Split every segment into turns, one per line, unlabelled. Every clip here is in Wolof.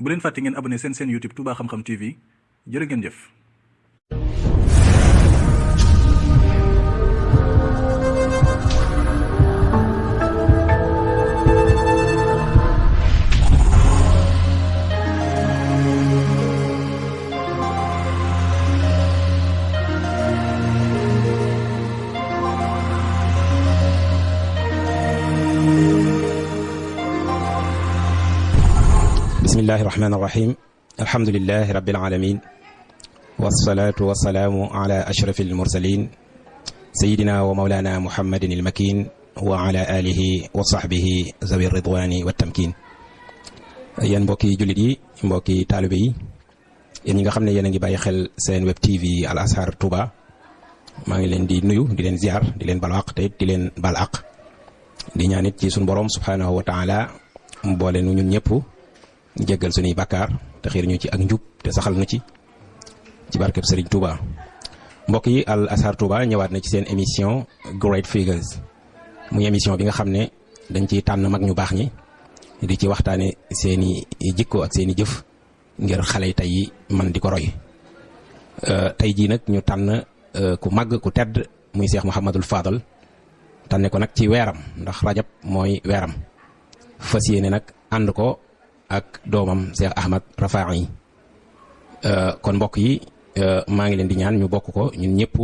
bu leen fàtte ngeen abonné seen YouTube Touba Xam-Xam TV jërë ngeen jëf.
bismillahi irrahmani irrahim alhamdulilahi rabilalamin walsalaatu walsalaamu ala ashrafi almursalin sayidina wa maulana muhammadin almakin wa ala alihi wa sahbihi zawi ridwani wattamkin. yéen mbokki jullit yi mbokki taalibe yi yéen ñi nga xam ne yéen a ngi bàyyi xel seen web tv Al Azhar Touba maa ngi leen di nuyu di leen ziar di leen balu aq te it di leen bal aq di ñaanit ci suñu borom subhanahu wa taala mu boole nu ñun ñëpp jéggal suñuy bàkkaar te xiir ñu ci ak njub te saxal nu ci barkeb Serigne Touba. mbokk yi Al Azhar Touba ñëwaat na ci seen émission Great Figures muy émission bi nga xam ne dañ ciy tànn mag ñu baax ñi di ci waxtaane seeni jikko ak seeni jëf ngir xale yi tey man di ko roy. tey jii nag ñu tànn ku màgg ku tedd muy Cheikh Mouhamadul Fadal tànne ko nag ci weeram ndax rajab mooy weeram fas yéene nag ànd ko ak doomam Cheikh Ahmad Rafahi. kon mbokk yi maa ngi leen di ñaan ñu bokk ko ñun ñëpp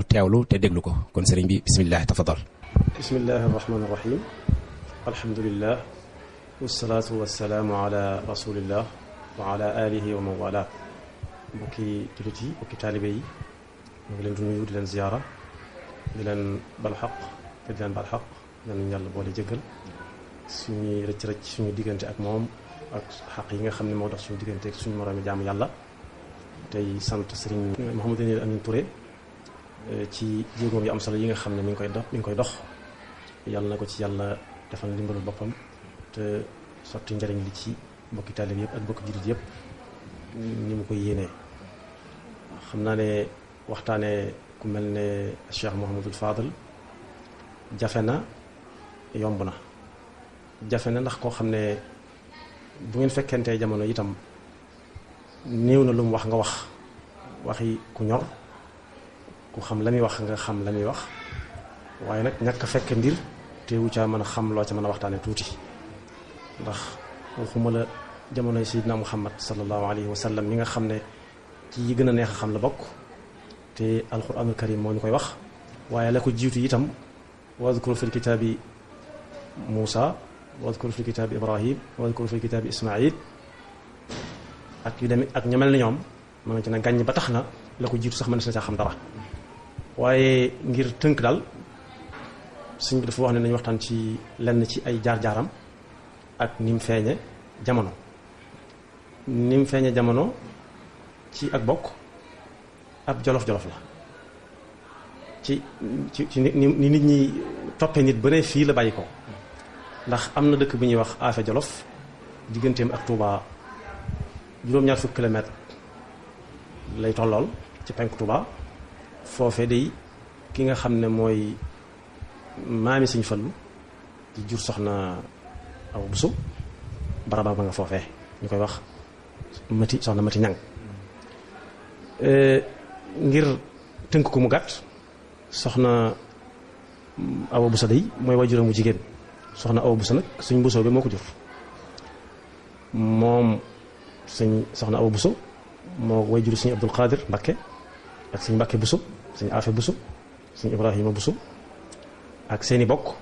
teewlu te déglu ko kon sëriñ bi bisimilah tafadal.
bismillahi rahmaani rahim alhamdulillah wasalaatu wasalaamu ala rasulillah wa ala alihi wa man wala. mbokki jullit yi mbokki taalibe yi ñu ngi leen di nuyu di leen ziyaara di leen bal xaq te di leen bal xaq nañu yàlla boole jëggal suñuy rëcc suñu diggante ak moom ak xaq yi nga xam ne moo dox suñu diggante ak suñu moroomi jaamu yàlla. tey sant Serigne Mouhamadou Amine Touré ci jéegoom yu am solo yi nga xam ne mi ngi koy dox yàlla na ko ci yàlla defal ndimbalul boppam te sotti njëriñ li ci mbokki taalibe yëpp ak mbokki jullit yëpp ni mu koy yéenee. xam naa ne waxtaane ku mel ne Cheikh Mouhamadul Fadal jafe na yomb na jafe na ndax koo xam ne bu ngeen fekkentee jamono itam néew na lu mu wax nga wax waxi ku ñor ku xam la muy wax nga xam la muy wax waaye nag ñàkk a fekk mbir teewu ca mën a xam loo ca mën a waxtaane tuuti ndax waxuma la jamonoy Seydina Muhammad sallallahu alayhi wa sallam mi nga xam ne ci yi gën a neex a xam la bokk te alquranul karim moo ñu koy wax waaye la ko jiitu itam wadkur fil kitaabi Muusa wadkur fil kitaabi Ibrahim wadkur fil kitaabi Ismaïl ak yu demee ak ñu mel ni ñoom mën na ci na gàññ ba tax na la ko jiitu sax mën na caa xam dara waaye ngir tënk daal suñ bi dafa wax ne nañu waxtaan ci lenn ci ay jaar-jaaram ak ni mu feeñe jamono ci ak bokk ab jolof-jolof la ci ni nit ñi toppee nit ba ne fii la bàyyi ko ndax am na dëkk bu ñuy wax Afe Jolof digganteem ak Touba juróom-ñaar fukki kilomètre lay tollool ci penku Touba foofe day ki nga xam ne mooy maami Sëñ Fallu di jur soxna Awa Buso barabam ba nga foofee ñu koy wax soxna Mati Ñang. ngir tënk ko mu gàtt soxna Awa Buso day mooy wajuram mu jigéen soxna Awa Buso nag Sëñ Buso bi moo ko jur moom soxna Awa Buso moo way juru Sëñ Abdul Qadir Mbakke ak Sëñ Mbakke Buso Sëñ Afe Buso Sëñ Ibrahima Buso ak seeni bokk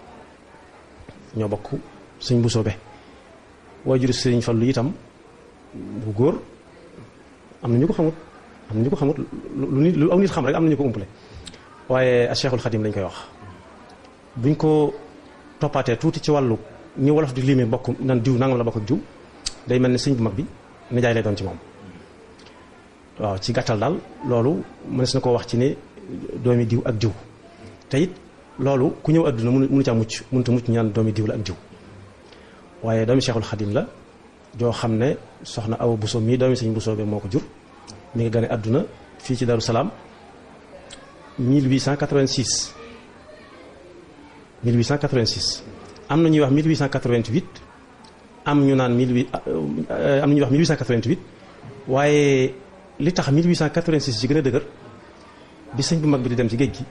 ñoo bokk Sëñ Buso be way juru Sëriñ Fallu itam bu góor am na ñu ko xamut lu aw nit xam rek am na ñu ko umpale waaye Cheikhul Xadim lañ koy wax. buñ ko toppaatee tuuti ci wàllu ñi wolof di limee bokk nan diw nangam la bokk ak diw day mel ne sëñ bu mag bi nijaay lay doon ci moom. waaw ci gàttal daal loolu mënees na koo wax ci ne doomi diw ak diw te it loolu ku ñëw àdduna mënu caa mënut a mucc ñaan doomi diw la ak diw waaye doomi Cheikhul Xadim la joo xam ne soxna Awa Buso mii doomi Sëñ Buso bi moo ko jur mi ngi gane àdduna fii ci Darou Salaam 1886 am na ñuy wax 1888 am ñu naan am ñu wax 1888 waaye li tax 1886 ci gën a dëgër bi sëñ bu mag bi di dem ci géej gi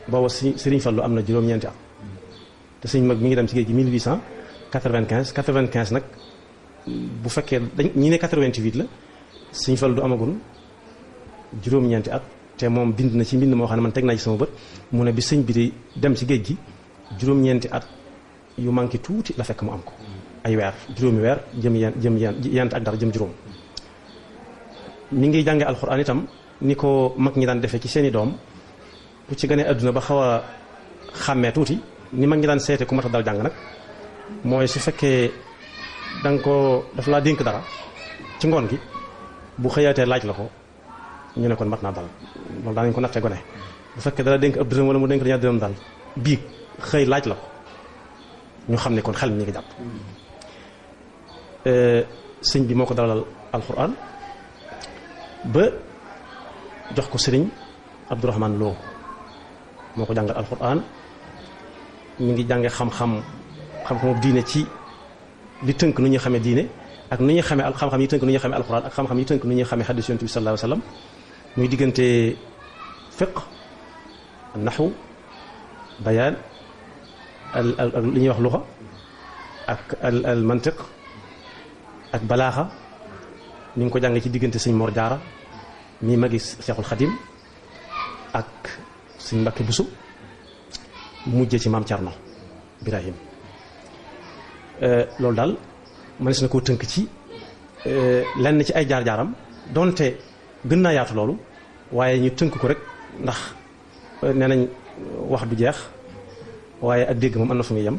booba Serigne Fallou am na juróom-ñeenti at te sëñ mag mi ngi dem ci géej gi 1895 nag bu fekkee ñi ne 88 la sëñ Fallou du amagul juróom-ñeenti at te moom bind na ci mbind moo xam ne man teg naa ci sama bët mu ne bi sëñ bi di dem ci géej gi juróom-ñeenti at yu manqué tuuti la fekk mu am ko ay weer juróomi weer jëm yent ak dara jëm juróom mi ngi jànge alxuraan itam ni ko mag ñi daan defee ci seeni doom ku ci gane àdduna ba xaw a xàmmee tuuti ni mag ñi daan seete ku mat a dal jàng nag mooy su fekkee danga ko dafa laa dénk dara ci ngoon gi bu xëyaatee laaj la ko ñu ne kon mat naa dal loolu daanañ ko nattee gone bu fekkee dala dénk ab dërëm wala mu dénk ñaar dërëm dal biig xëy laaj la ko ñu xam ne kon xel mi ngi jàpp sëñ bi moo ko dalal alxuraan ba jox ko sëriñ Abdourahman Lo moo ko jàngal alxuraan mi ngi jànge xam-xamu diine ci li tënk nu ñuy xamee diine ak nu ñuy xamee xam-xam yi tënk nu ñuy xamee alxuraan ak xam-xam yi tënk nu ñuy xamee hadiis Yonent bi sallallahu alayhi wa sallam muy diggante fiqh naxwu bayaan li ñuy wax luxa ak al mantiq ak balaaxa ni ngi ko jàngee ci diggante sëñ Mor Jaara mi magi Seexul Xadim ak sëñ Mbàkke Busu mujjee ci maam Cerno Birahim loolu daal mënees na koo tënk ci lenn ci ay jaar-jaaram donte gën naa yaatu loolu waaye ñu tënk ko rek ndax nee nañ wax du jeex waaye ak dégg moom am na fu muy yem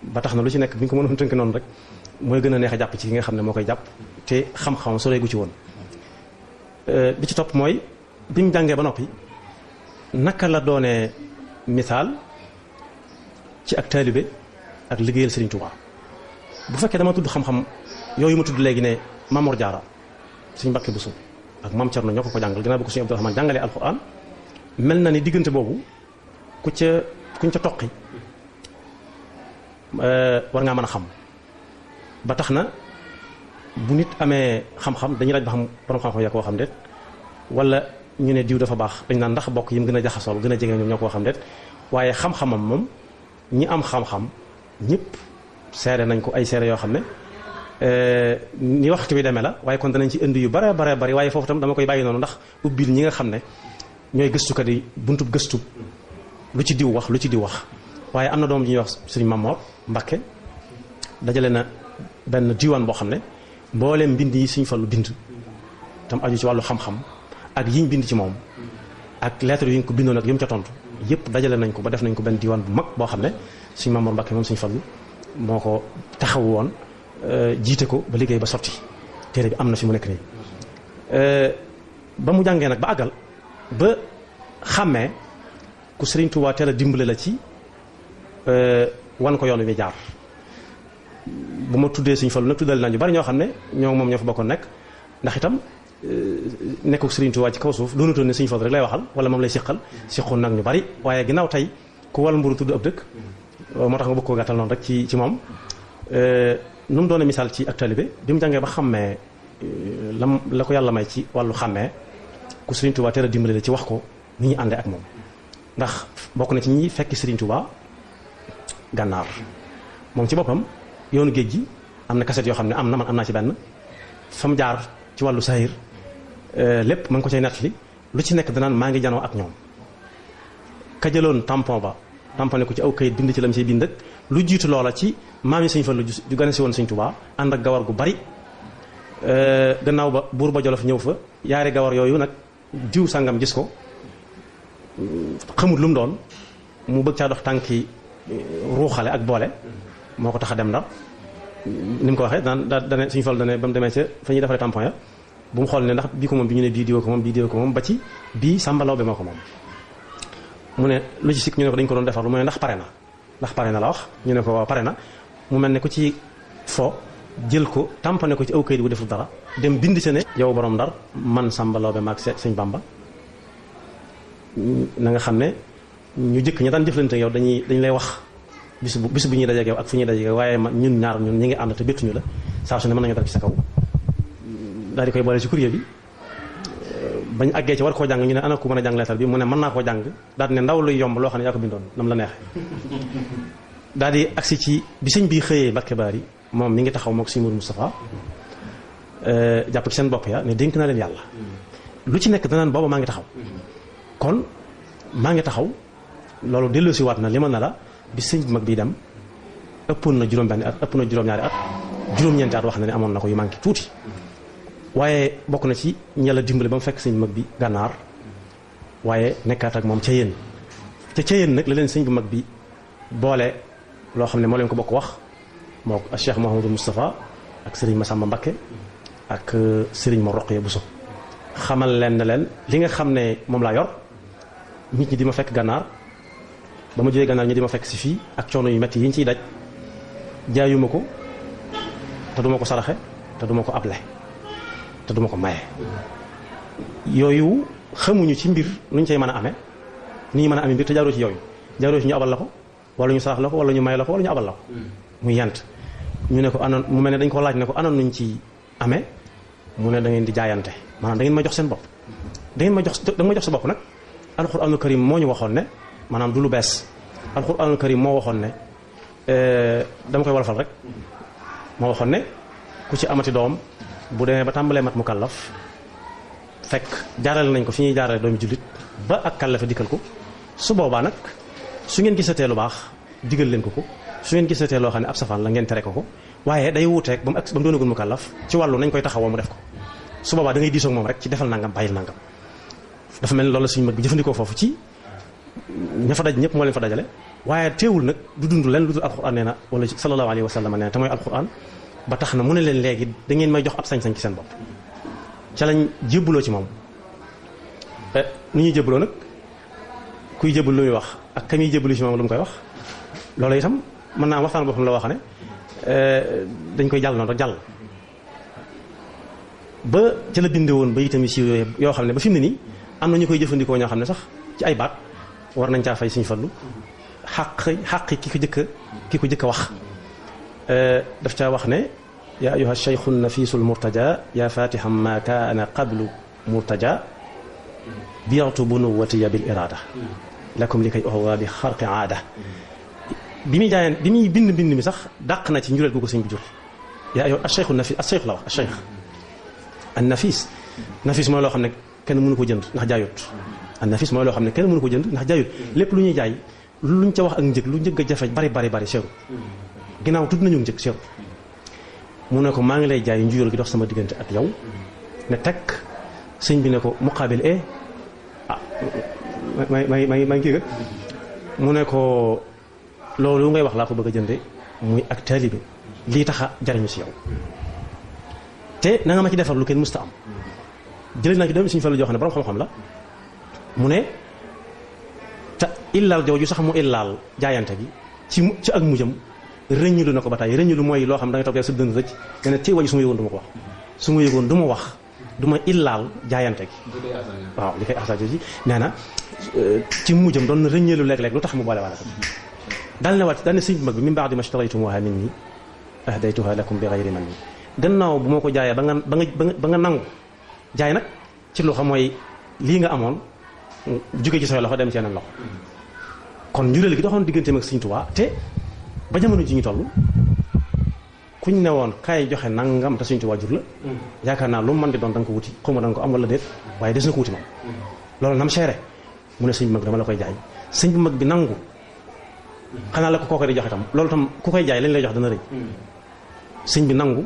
ba tax na lu ci nekk bi ñu ko mënoon tënk noonu rek mooy gën a neex a jàpp ci ki nga xam ne moo koy jàpp te xam-xam soreegu ci woon bi ci topp mooy bi mu jàngee ba noppi naka la doonee misaal ci ak taalibe ak liggéeyal Serigne Touba bu fekkee dama tudd xam-xam yooyu ma tudd léegi ne Mamor Diarra Serigne Mbacke Bousso ak Mame Thierno ñoo ko jàngal gannaaw bi ko Serigne Abdourahmane jàngalee alxuraan mel na ni diggante boobu kuñ ca toqi war ngaa mën a xam ba tax na bu nit amee xam-xam dañuy laaj ba xam borom xam-xam yaa koo xam déet wala ñu ne diw dafa baax dañ naan ndax bokk yi mu gën a jaxasool gën a jege ñoom ñoo koo xam déet waaye xam-xamam moom ñi am xam-xam ñëpp seere nañ ko ay seere yoo xam ne ni waxtu bi demee la waaye kon danañ ci indi yu bare bare bari waaye foofu tam dama koy bàyyi noonu ndax ubbil ñi nga xam ne ñooy gëstukat yi buntub gëstu lu ci diw wax lu ci diw wax waaye am na doom ji ñuy wax Sëriñ Mamor Mbakke dajale na benn diwaan boo xam ne mbooleem mbind yi Sëriñ Fallu bind tam aju ci wàllu xam-xam ak yiñ bind ci moom ak lettre yi ñu ko bindoon ak yi mu ca tontu yëpp dajale nañ ko ba def nañ ko benn diwaan bu mag boo xam ne Sëriñ Mamor Mbakke moom Sëriñ Fallu moo ko taxaw woon jiite ko ba liggéey ba sotti téere bi am na fi mu nekk nii ba mu jàngee nag ba àggal ba xàmmee ku Sëriñ Tuubaa teel a dimbale la ci wan ko yoon wi jaar bu ma tuddee Sëriñ Fallu nag tuddal naa ñu bari ñoo xam ne ñoo moom ñoo fa bokkoon nekk ndax itam nekku Sëriñ Tuubaa ci kaw suuf doonutoon ne Sëriñ Fallu rek lay waxal wala moom lay siqoon nag ñu bari waaye ginnaaw tey ku wal mburu tudd ab dëkk moo tax nga bëgg koo gàttal noonu rek ci moom nu mu doone misaal ci ak taalibe bi mu jàngee ba xàmmee la ko yàlla may ci wàllu xàmmee ku Sëriñ Tuubaa teel a dimbale la ci wax ko ni ñuy àndee ak moom ndax bokk na ci ñi fekki Sëriñ Tuubaa gànnaar moom ci boppam yoonu géej gi am na kaset yoo xam ne am na man am naa ci benn fa mu jaar ci wàllu sahir lépp ma ngi ko cay nettali lu ci nekk danaan maa ngi janoo ak ñoom ka jëloon tampon ba tamponné ko ci aw kayit bind ci lam say bind ak lu jiitu loola ci maam yi Sëriñ Fallu ju gane si woon Sëriñ Tuubaa ànd ak gawar gu bari gannaaw ba buur ba Jolof ñëw fa yaari gawar yooyu nag diw sàngam gis ko xamut lu mu doon mu bëgg caa dox tànki ruuxale ak boole moo ko tax a dem Ndar ni mu ko waxee dane Sëriñ Fallu dane ba mu demee ca fa ñuy defaree tampon ya bu mu xool ne ndax bii ko moom bi ñu ne bii diwoo ko moom bii diwoo ko moom ba ci bii sàmbalaw bi moo ko moom mu ne lu ci sikk ñu ne ko dañ ko doon defar lu mu ne ndax pare na la wax ñu ne ko waaw pare na mu mel ne ku ci fo jël ko tamponné ko ci aw kayit bu deful dara dem bind se ne yow borom Ndar man sàmbalaw bi maag Sëñ Bamba na nga xam ne ñu jëkk ña daan jëflante yow dañ lay wax bis bu ñuy dajeek yow ak fu ñuy dajeek waaye ñun ñaar ñun ñi ngi ànd te bettuñu la saa su ne mën nañu dal ci sa kaw daal di koy boole ci courrier bi bañ àggee ci war koo jàng ñu ne ana ku mën a jàng leetar bi mu ne mën naa koo jàng daal di ne ndaw luy yomb loo xam ne yaa ko bindoon nam la neexe daal di agsi ci bi sëñ bi xëyee Mbàkke Baari moom mi ngi taxaw mook sëñ Mourou Moustapha jàpp ci seen bopp ya ne dénk naa leen yàlla lu ci nekk danaan booba maa ngi taxaw kon maa ngi taxaw loolu delloosi waat na li ma na la bi sëñ bi mag bii dem ëppoon na juróom-benni at ëpp na juróom-ñaari at juróom-ñeenti at wax na ne amoon na ko yu manqué tuuti waaye bokk na ci ñela dimbale ba mu fekk sëñ bi mag bi gànnaar waaye nekkaat ak moom ca yéen nag la leen sëñ bi mag bi boole loo xam ne moo leen ko bokk wax moo Cheikh Mouhamadou Moustapha ak Serigne Massamba Mbacké ak Serigne Mor Roqaya Bousso xamal leen ne leen li nga xam ne moom laa yor nit ñi di ma fekk gànnaar ba ma jógee gànnaar ñi di ma fekk si fii ak coono yu metti yi ñu ciy daj jaayuma ko te duma ko saraxe te duma ko able te duma ko maye yooyu xamuñu ci mbir nuñ cay mën a amee ni ñu mën a amee mbir te jaaroo ci yooyu jaaroo ci ñu abal la ko wala ñu sarax la ko wala ñu may la ko wala ñu abal la ko muy yant ñu ne ko anoon mu mel ne dañ ko laaj ne ko anoon nuñ ci amee mu ne da ngeen di jaayante maanaam da ngeen ma jox seen bopp da ngeen ma jox sa bopp nag alxuraanul karim moo ñu waxoon ne maanaam du lu bees alxuraanul karim moo waxoon ne dama koy wolofal rek moo waxoon ne ku ci amati doom bu demee ba tàmbalee mat mu kàllaf fekk jaarale nañ ko fi ñuy jaarale doomi jullit ba ak kàllafe dikkal ko su boobaa nag su ngeen gisatee lu baax digal leen ko su ngeen gisatee loo xam ne ab safaan la ngeen tere ko waaye day wuuteeg ba mu doonagul mu kàllaf ci wàllu nañ koy taxawoo mu def ko su boobaa da ngay diisoog moom rek ci defal nangam bàyyil nangam dafa mel ni loolu suñu mag bi jëfandikoo foofu ci ña fa daj ñëpp moo leen fa dajale waaye teewul nag du dund leen lu dul alquran nee na wala sallallahu alayhi wa sallam nee na te mooy alquran ba tax na mu ne leen léegi da ngeen may jox ab sañ-sañ ci seen bopp ca lañ jébbaloo ci moom nu ñuy jébbaloo nag kuy jébbal lu muy wax ak ka muy jébbalu ci moom lu mu koy wax loolu itam mën naa waxtaan boo xam la wax ne dañ koy jàll noonu rek jàll ba ca la bindee woon ba itam si yoo xam ne ba fi mu ne nii am na ñu koy jëfandikoo ñoo xam ne sax ci ay baat war nañ caa fay suñu fallu xaq ki ko jëkk a wax daf caa wax ne yaa ayuha cheikhu nafisul murtaja yaa fatiham ma kaana qablu murtaja biatu bunuwatiya bil irada lakum li kay oxwa bi xarqi aada bi muy jaayeen bi muy bind mi sax dàq na ci njureel gu ko sëñ bi jur yaa ayo acheikhu nafis acheikh la wax acheikh an nafis mooy loo xam ne kenn mënu ko jënd ndax jaayut an nafis mooy loo xam ne kenn mënu ko jënd ndax jaayut lépp lu ñuy jaay luñ ca wax ak njëg lu njëg a jafe bari seeru ginnaaw tudd nañu njëg seeru mu ne ko maa ngi lay jaay njuyóol gi dox sama diggante ak yow ne tekk sëñ bi ne ko muqaabil may kii ga mu ne ko loolu ngay wax laa ko bëgg a jënde muy ak taalibe lii tax a jariñu si yow te na nga ma ci defar lu kenn musta am jëlee naa ci doomi suñu fa la joo xam ne borom xam-xam la mu ne te illaal jooju sax mu illaal jaayante gi ci ak mujjam rëññulu na ko ba tey rëññulu mooy loo xam da nga toog sa dënd rëcc nga ne ci waji su ma yëgoon du ma ko wax su ma yëgoon du ma wax du ma illaal jaayante gi waaw li koy asaajo ji nee na ci mujjam doon na rëññulu léeg-léeg lu tax mu boole wala ko daal ne waat daal ne sëñ bi mag bi min ba'di ma shtaraytumuha minni ahdaytuha lakum bi ghayri manni gannaaw bu ma ko jaayee ba nga nangu jaay nag ci loxo mooy lii nga amoon jóge ci say loxo dem ci yeneen loxo kon njuréel gi doxoon digganteem ak Sëñ Tuubaa te ba jamono ji ñu toll kuñ ne woon kaay joxe nangam te Sëñ Tuubaa jur la yaakaar naa lu mu mën di doon da nga ko wuti xaw ma da nga ko am wala déet waaye des na ko wuti moom loolu nam seere mu ne sëñ bi mag dama la koy jaay sëñ bi mag bi nangu xanaa la ko kooku di joxe tam loolu tam ku koy jaay lañ lay jox dana rëy sëñ bi nangu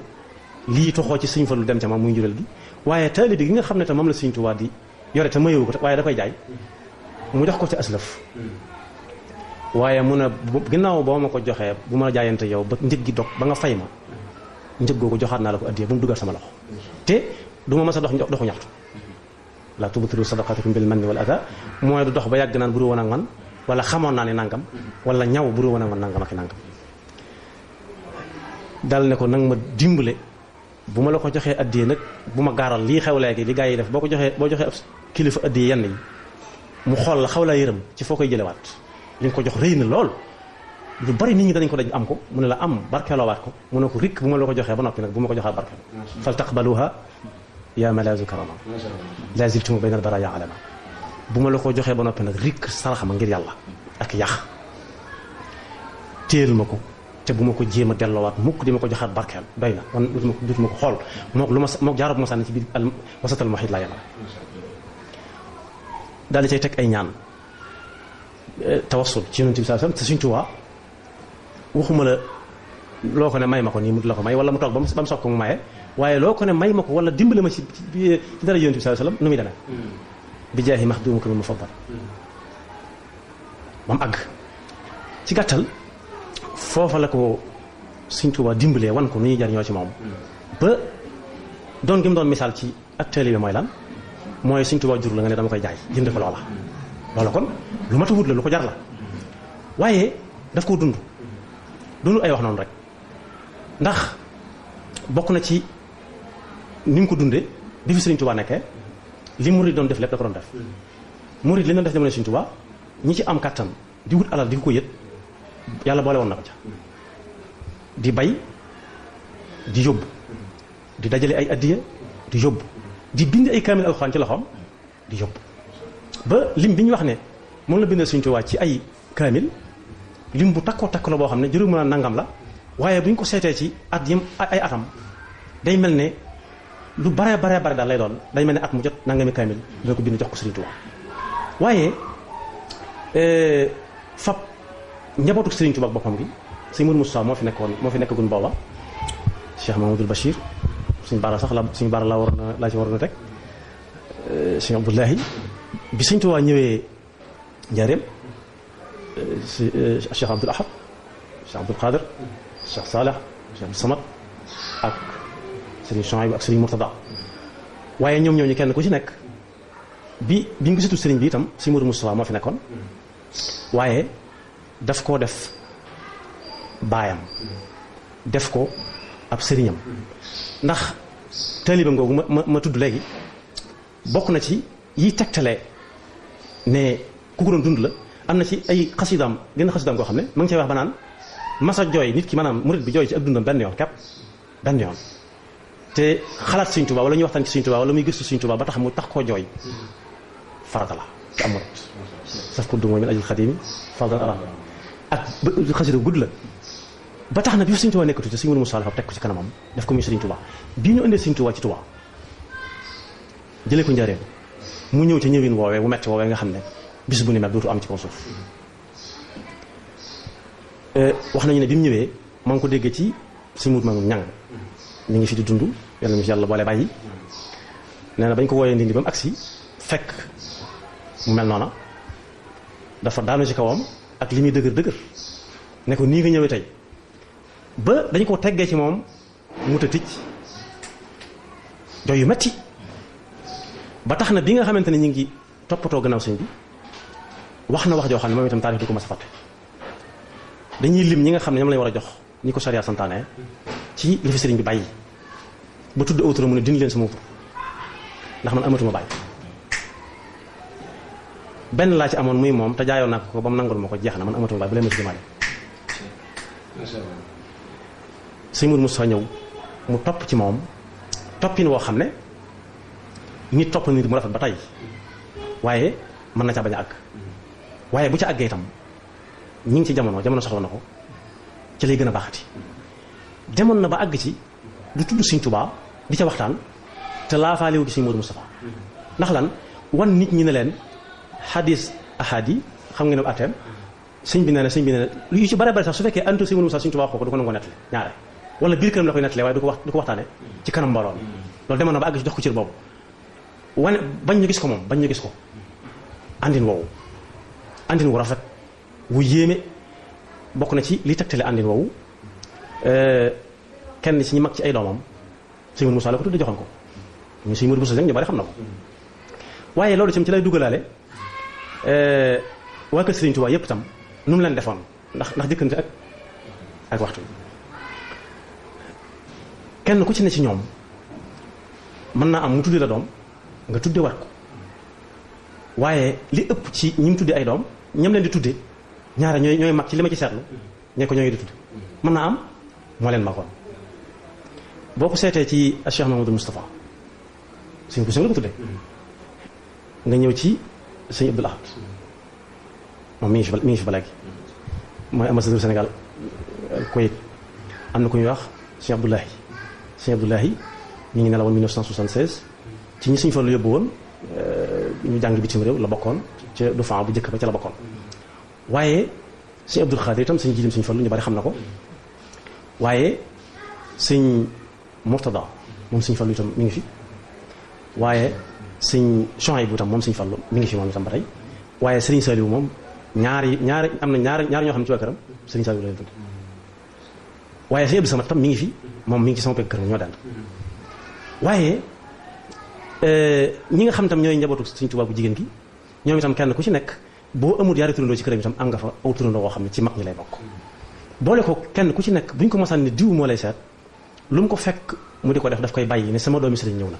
lii toxoo ci sëñ Fallu dem ca moom muy njuréel gi waaye taalibe gi nga xam ne tam moom la Sëñ Tuubaa di yore te mayewu ko waaye da koy jaay mu jox ko ci aslaf waaye mu ne ginnaaw boo ma ko joxee bu ma jaayante yow ba njëg gi dog ba nga fay ma njëg googu joxaat naa la ko addiyee bu mu dugal sama loxo te du ma mës a doxu ñaxtu la tubtilu sadaqatikum bil manni wal adha mooy du dox ba yàgg naan buru woon ak man wala xamoon naa ne nangam wala ñaw buru woon ak man nangam ak nangam dal ne ko nag ma dimbale bu ma la ko joxee addiyee nag bu ma gaaral lii xew léegi li gaa yi def boo joxee ab kilifa addiyee yenn yi mu xool la xaw laa yërëm ci foo koy jëlewaat li nga ko jox rëy na lool lu bari nit ñi danañ ko daj am ko mu ne la am barkeeloowaat ko mu ne ko rikk bu ma la ko joxee ba noppi nag bu ma ko joxee barkeel fal taqbaluha ya malazu karama la ziltum bayna al baraya alama bu ma la ko joxee ba noppi nag rikk saraxama ngir yàlla ak yax téel ma ko te bu ma ko jéem a delloowaat mukk di ma ko joxaat barkeel doy na man dutuma ko xool mook jaaroo bu ma sànni ci biir wasatal muhit la yemale daal di cay teg ay ñaan tawassul ci yonent bi sallallahu alayhi wasallam te Sëriñ Tuubaa waxuma la loo ko ne may ma ko nii mu la ko may wala mu toog ba mu soog ko mu maye waaye loo ko ne may ma ko wala dimbale ma ci dara yonent bi sallallahu alayhi wasallam nu muy demee bi jaahi maxdumuka al mufaddal ba mu àgg ci gàttal foofa la ko Sëriñ Tuubaa dimbalee wan ko nu ñuy jariñoo ci moom ba doon gi mu doon misaal ci ak taalibe mooy lan mooy Sëriñ Tuubaa jur la nga ne dama koy jaay jënd ko loola kon lu mat a wut la lu ko jar la waaye daf koo dund ay wax noonu rek ndax bokk na ci ni mu ko dundee bi fi Sëriñ Tuubaa nekkee li murid doon def lépp da ko doon def murid li doon def jamono Sëriñ Tuubaa ñi ci am kàttan di wut alal di ko yët yàlla boole woon na ko ca di bay di yóbbu di dajale ay addiya di yóbbu di bind ay kaamil alxuraan ci loxoom di yóbbu ba lim bi ñu wax ne moom la bindal Sëriñ Tuubaa ci ay kaamil lim bu takkoo takk la boo xam ne juróom mën a nangam la waaye bu ñu ko seetee ci at yim ay atam day mel ne lu bare daal lay doon day mel ne at mu jot nangami kaamil dina ko bind jox ko Sëriñ Tuubaa waaye fab njabootu Sëriñ Tuubaa boppam gi sëñ Mourou Moussa moo fi nekkagun booba Cheikh Mamadou Bachir suñ baara sax suñu baara laa ci waroon a teg Cheikh Abdoulahi bi Sëriñ Tuubaa ñëwee njaareem Cheikh Abdoul Ahad Cheikh Abdoul Qadir Cheikh Saleh Cheikh Abdou Samad ak Sëriñ Chouaïb ak Sëriñ Mourtada waaye ñoom ñooñu kenn ku ci nekk bi ñu gisatu sëriñ bi itam sëñ Mourou Moussa moo fi nekkoon waaye daf koo def baayam def ko ab sëriñam ndax taalibam googu ma tudd léegi bokk na ci yi tegtale ne ku ko doon dund la am na ci ay xasidaam genn xasidaam goo xam ne ma ngi cay wax ba naan masa jooy nit ki maanaam murid bi jooy ci ak dundam benn yoon képp benn yoon te xalaat Sëriñ Tuubaa wala ñuy waxtaan ci Sëriñ Tuubaa wala muy gëstu Sëriñ Tuubaa ba tax mu tax koo jooy farata la ci am murid saf ko du mooy min ajul xadimi fadal aram ak xasida gudd la ba tax na bi Sëriñ Tuubaa nekkatu te Sëriñ Moussa la fa teg ko ci kanamam def ko muy Sëriñ Tuubaa bii ñu indee Sëriñ Tuubaa ci Tuubaa jëlee ko njaareem mu ñëw ci ñëwin woowee bu metti woowee nga xam ne bis bu ni mel dootu am ci kaw suuf wax nañu ne bi mu ñëwee maa ngi ko déggee ci Sëriñ Mudu Maamun ñang mi ngi fi di dund yàlla ñu fi yàlla boole bàyyi nee na bañ ko wooyee ndindi ba mu agsi fekk mu mel noona dafa daanu ci kawam ak li muy dëgër ne ko nii nga ñëwee tey ba dañ ko teggee ci moom mu ta ticc jooy yu metti ba tax na bi nga xamante ne ñu ngi toppatoo gannaaw sëñ bi wax na wax joo xam ne moom itam taarix du ko mas a fàtte dañuy lim ñi nga xam ne ñoom lañ war a jox ñi ko sariya santaane ci li fi sëriñ bi bàyyi ba tudd awtura mu ne dindi leen sama tur ndax man amatuma bàyyi benn laa ci amoon muy moom te jaayoon naa ko ba mu nangul ma ko jeex na man amatuma bàyyi bu leen ma ci jëmaale sëñ Mourou Moussa ñëw mu topp ci moom toppin woo xam ne nit topp nit mu rafet ba tey waaye mën na ca bañ a àgg waaye bu ca àggee itam ñi ngi ci jamono soxla na ko ci lay gën a baaxati demoon na ba àgg ci du tudd Sëriñ Tuubaa di ca waxtaan te laafaalewu di Sëriñ Mourou Moustapha ndax lan wan nit ñi ne leen xadis ahad yi xam nga ne ateem sëñ bi nee na lu yu ci bare bare sax su fekkee antu Sëriñ Mourou Moustapha Sëriñ Tuubaa ko du ko nangoo nettali ñaare wala biir këram la koy nettali waaye du ko waxtaane ci kanam mbooloo mi loolu demoon na ba àgg ci jox ko cër boobu wane bañ ñu gis ko moom bañ ñu gis ko andin woowu andin wu rafet wu yéeme bokk na ci li tegtale andin woowu kenn ci ñi mag ci ay doomam Sëriñ Moussa la ko tudde joxoon ko ñu Sëriñ Mourou Moussa ñu bari xam na ko waaye loolu ci lay dugalaale waa kër Sëriñ Tuubaa yépp itam nu mu leen defoon ndax jëkkante ak waxtu kenn ku ci ne ci ñoom mën naa am mu tudde la doom nga tudde war ko waaye li ëpp ci ñi mu tudde ay doom ñam leen di tudde ñaare ñooy mag ci li ma ci seetlu ñee ko ñoo ngi di tudd mën naa am moo leen magoon boo ko seetee ci Cheikh Mahamadou Moustapha sëñ bu sëñ la ko tuddee nga ñëw ci sëñ Abdoul Ahad moom mi ngi fi ba léegi mooy ambassadeur Sénégal Koweït am na ku ñuy wax sëñ Abdoulahi mi ngi nelawoon 1976 ci ñi sëñ Fallu yóbbu woon ñu jàng bitim réew la bokkoon ca Dufaa bu njëkk ba ca la bokkoon waaye sëñ Abdul Xaadir itam sëñ jiilim sëñ Fallu ñu bari xam na ko waaye sëñ Murtada moom sëñ Fallu itam mi ngi fi waaye sëñ Chouaïbou bu itam moom sëñ Fallu mi ngi fi moom itam ba tey waaye sëriñ Saliou moom ñaari am na ñaari ñoo xam ne ci waa këram sëriñ Saliou la leen tudd waaye sëñ Abdou Samad tam mi ngi fi moom mi ngi ci sama pegg këram ñoo dend waaye ñi nga xam tam ñooy njabootu sëñ Tuubaa bu jigéen gi ñoom itam kenn ku ci nekk boo amul yaari turandoo ci këram itam am nga fa aw turandoo woo xam ne ci mag ñi lay bokk boole ko kenn ku ci nekk bu ñu ko mosaan ne diw moo lay seet lu mu ko fekk mu di ko def daf koy bàyyi ne sama doomi sëriñ ñëw na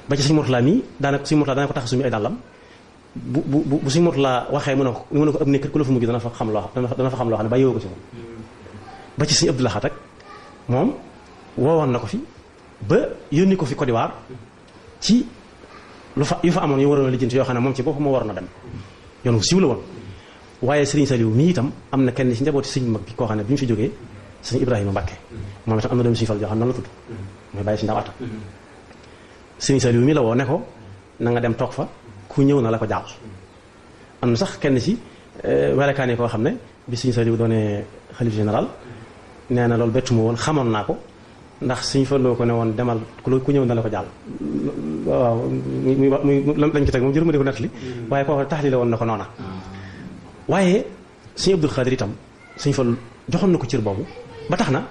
ba ci sëñ Murtala mii daanaka sëñ Murtala dana ko tax suñu ay dàllam bu sëñ Murtala waxee mu ne ko ab nekk ku la fa mujj dana fa xam loo xam ne bàyyi woo ko ci moom ba ci sëñ Abdou Lahad ak moom woowoon na ko fi ba yónni ko fi Côte d'Ivoire ci yu fa amoon yu waroon a lijjanti yoo xam ne moom ci boppam moo waroon a dem yoon wu siiw la woon waaye Serigne Saliou mii itam am na kenn ci njabooti sëñ mag bi koo xam ne bi mu fi jógee sëñ Ibrahima Mbacke moom itam am na doomu Sëñ Fall joo xam ne noonu la tudd mooy bàyyi si ndaw atta Serigne Saliou mii la woo ne ko na nga dem toog fa ku ñëw na la ko jaal am na sax kenn ci welekaane koo xam ne bi Serigne Saliou doonee xalif général nee na loolu bettu ma woon xamoon naa ko ndax Sëñ Fallu ko ne woon demal ku ñëw na la ko jàll waaw muy lañ ko teg moom jërëma di ko nettali waaye kooku taxli la woon na ko noona waaye Sëñ Abdul Xaadir itam Sëñ Fallu joxoon na ko cër boobu ba tax na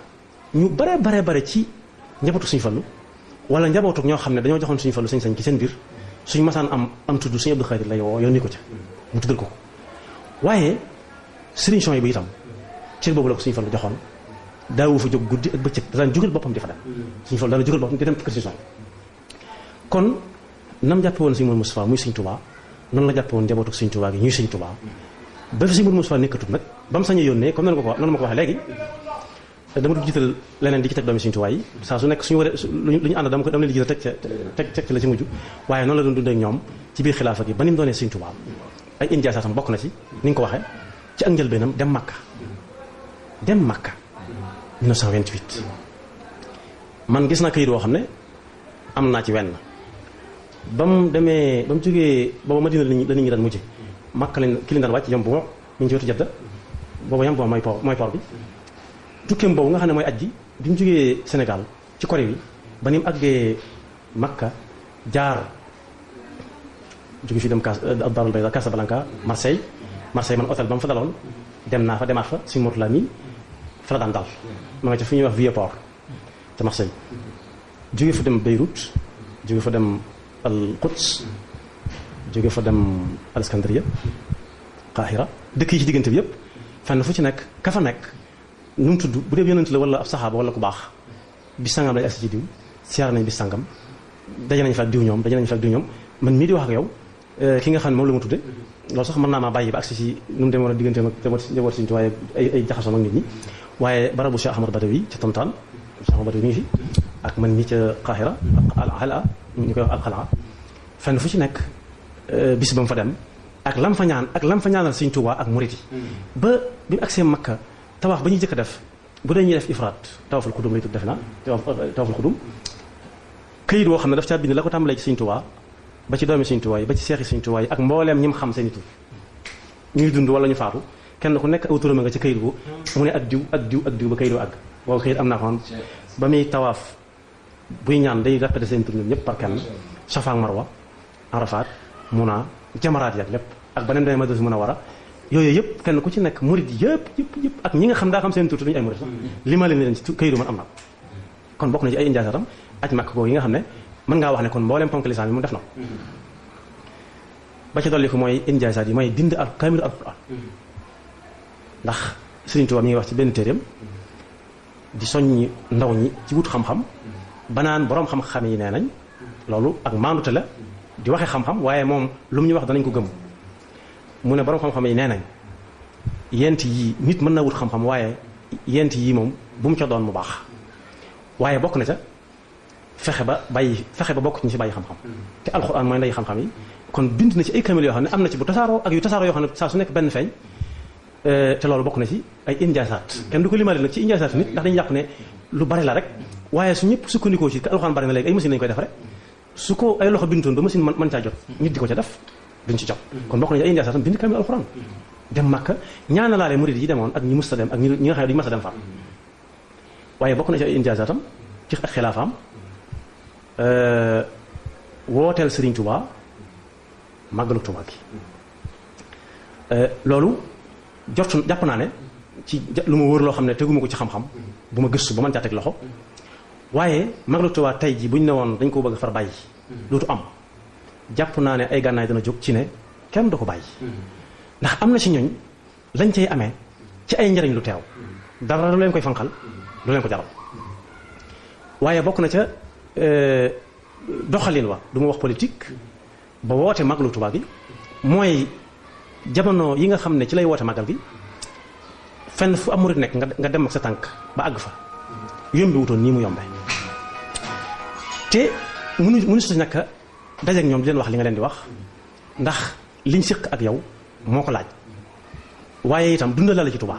ñu bare ci njabootu Sëñ Fallu wala njabootu ñoo xam ne dañoo joxoon Sëñ Fallu sañ-sañ ci seen biir suñ masaan am tudd Sëñ Abdul Xaadir lay woo yónni ko ca mu tuddal ko waaye sëriñ son yi bu itam cër boobu la ko Sëñ Fallu joxoon daawu fa jóg guddi ak bëccëg daan jugal boppam di fa dem Sëñ Fallu daan jugal boppam di dem ci kër Sëñ son kon nam jàppe woon Sëñ Mourou Moustapha muy Sëñ Touba noonu la jàppe woon njabootu Sëñ Touba gi ñuy Sëñ Touba ba fi Sëñ Mourou Moustapha nekkatut nag ba mu sañee yónnee comme noonu ma ko waxee léegi dama dul jiital leneen di ci teg doomi Sëñ Touba yi saa su nekk suñu waree lu ñu ànd dama leen di jiital teg la ci mujj waaye noonu la doon dundee ak ñoom ci biir xilaafa gi ba ni mu doonee Sëñ Touba ay injaasaatam bokk na ci ni nga ko waxee ci ak njëlbeenam dem Makka 1928 man gis naa kayit woo xam ne am naa ci wenn ba mu jógee booba Madina la nit ñi daan mujj Makka ki leen daan wàcc yom bu ma mi ngi ci wetu Jadda booba yom bu ma mooy port bi tukkeem boobu nga xam ne mooy aj gi bi mu jógee Sénégal ci Corée bi ba ni mu àggee Makka jaar jóge fii dem Darul Bayda Casablanca Marseille man hôtel ba mu fa daloon dem naa fa demaat fa Sëñ Murtala mi fa la daan dal ma nga ca fi ñuy wax Vieux-Port te Marseille jóge fa dem Beyrouth jóge fa dem al Quds jóge fa dem al Iskandariya Qahira dëkk yi ci diggante bi yëpp fenn fu ci nekk ka fa nekk nu mu tudd bu dee yonent la wala ab saxaaba wala ku baax bis sangam lay agsi ci diw siyaar nañ bis sangam daje nañ fa ak diw ñoom man mii di wax ak yow ki nga xam ne moom la ma tudde loolu sax mën naa maa bàyyi ba agsi ci nu mu demee woon digganteem ak njaboot Sëñ Tuubaa ay jaxasoo ak nit ñi waaye barabu Cheikh Ahmad Badawi ca Tontaan Cheikh Ahmad Badawi mi ngi fi ak man mii ca Qahira al-Hala ñu koy wax al-Qal'a fenn fu ci nekk bis ba mu fa dem ak lam fa ñaanal Sëñ Tuubaa ak murit yi ba bi mu agsee Makka tawaaf ba ñuy jëkk def bu dee ñuy def ifraat tawaful xudum lay tudd defe naa tawaful xudum këyit woo xam ne daf caa bind la ko tàmbalee ci Sëñ Tuubaa ba ci doomi Sëñ Tuubaa yi ba ci seexi Sëñ Tuubaa yi ak mbooleem ñi mu xam seen i tur ñuy dund wala ñu faatu kenn ku nekk aw turam nga ci këyit bu mu ne ak diw ba këyit àgg boobu këyit am naa ko ba muy tawaaf buy ñaan day répété seen tur ñoom ñëpp par kenn Safa ak Marwa Arafat Muna jamaraat yi ak lépp ak beneen demee Madina Munawwara yooyu yëpp kenn ku ci nekk murid yëpp ak ñi nga xam daa xam seen tur te duñu ay murid sax li ma leen ci këyitu man am na kon bokk na ci ay injaasaatam aj Makka googu yi nga xam ne mën ngaa wax ne kon mbooleem ponk lislaam yi mu def na ko ba ci dolli ko mooy injaasaat yi mooy bind ak kaamilu alquran ndax Sëriñ Tuubaa mi ngi wax ci benn téeréem di soññi ndaw ñi ci wut xam-xam banaan boroom xam-xam yi nee nañ loolu ak maandute la di waxe xam-xam waaye moom lu mu ñu wax danañ ko gëm mu ne boroom xam-xam yi nee nañ yent yii nit mën na wut xam-xam waaye yent yii moom bu mu ca doon mu baax waaye bokk na ca fexe ba bokk ci ñi ci bàyyi xam-xam te alxuraan mooy ndey xam-xam yi kon bind na ci ay kamil yoo xam ne am na ci bu tasaaroo ak yu tasaaroo yoo xam ne saa su nekk benn feeñ te loolu bokk na ci ay injaasaat kenn du ko limaale nag ci injaasaat nit ndax dañuy jàpp ne lu bari la rek waaye su ñëpp sukkandikoo ci alxuraan bari na léegi ay machine lañu koy defare su ko ay loxo bindoon ba machine mën caa jot nit di ko ca def duñ ci jot kon bokk na ci ay injaasaatam bind kamil alxuraan dem Makka ñaanalaale murid yi demoon ak ñi musta dem ak ñi nga xam ne duñu mas a dem fa waaye bokk na ci ay injaasaatam ci ak xilaafaam wooteel Serigne Touba màggalu Touba gi loolu jàpp naa ne ci lu ma wër loo xam ne teguma ko ci xam-xam bu ma gëstu ba mën caa teg loxo waaye màggalu Touba tey ji bu ñu ne woon dañ ko bëgg far bàyyi dootu am jàpp naa ne ay gànnaay dana jóg ci ne kenn du ko bàyyi ndax am na ci ñooñ lañ cay amee ci ay njariñ lu teew dara lu leen koy fanqal lu leen ko jaral waaye bokk na ca doxalin wa du ma wax politique ba woote màggalu Touba gi mooy jamono yi nga xam ne ci lay woote màggal gi fenn fu am murit nekk nga dem ak sa tànk ba àgg fa yombi wutoon nii mu yombe te mënu su ñàkk dajeek ñoom di leen wax li nga leen di wax ndax liñ siq ak yow moo ko laaj waaye itam dundal la ci Touba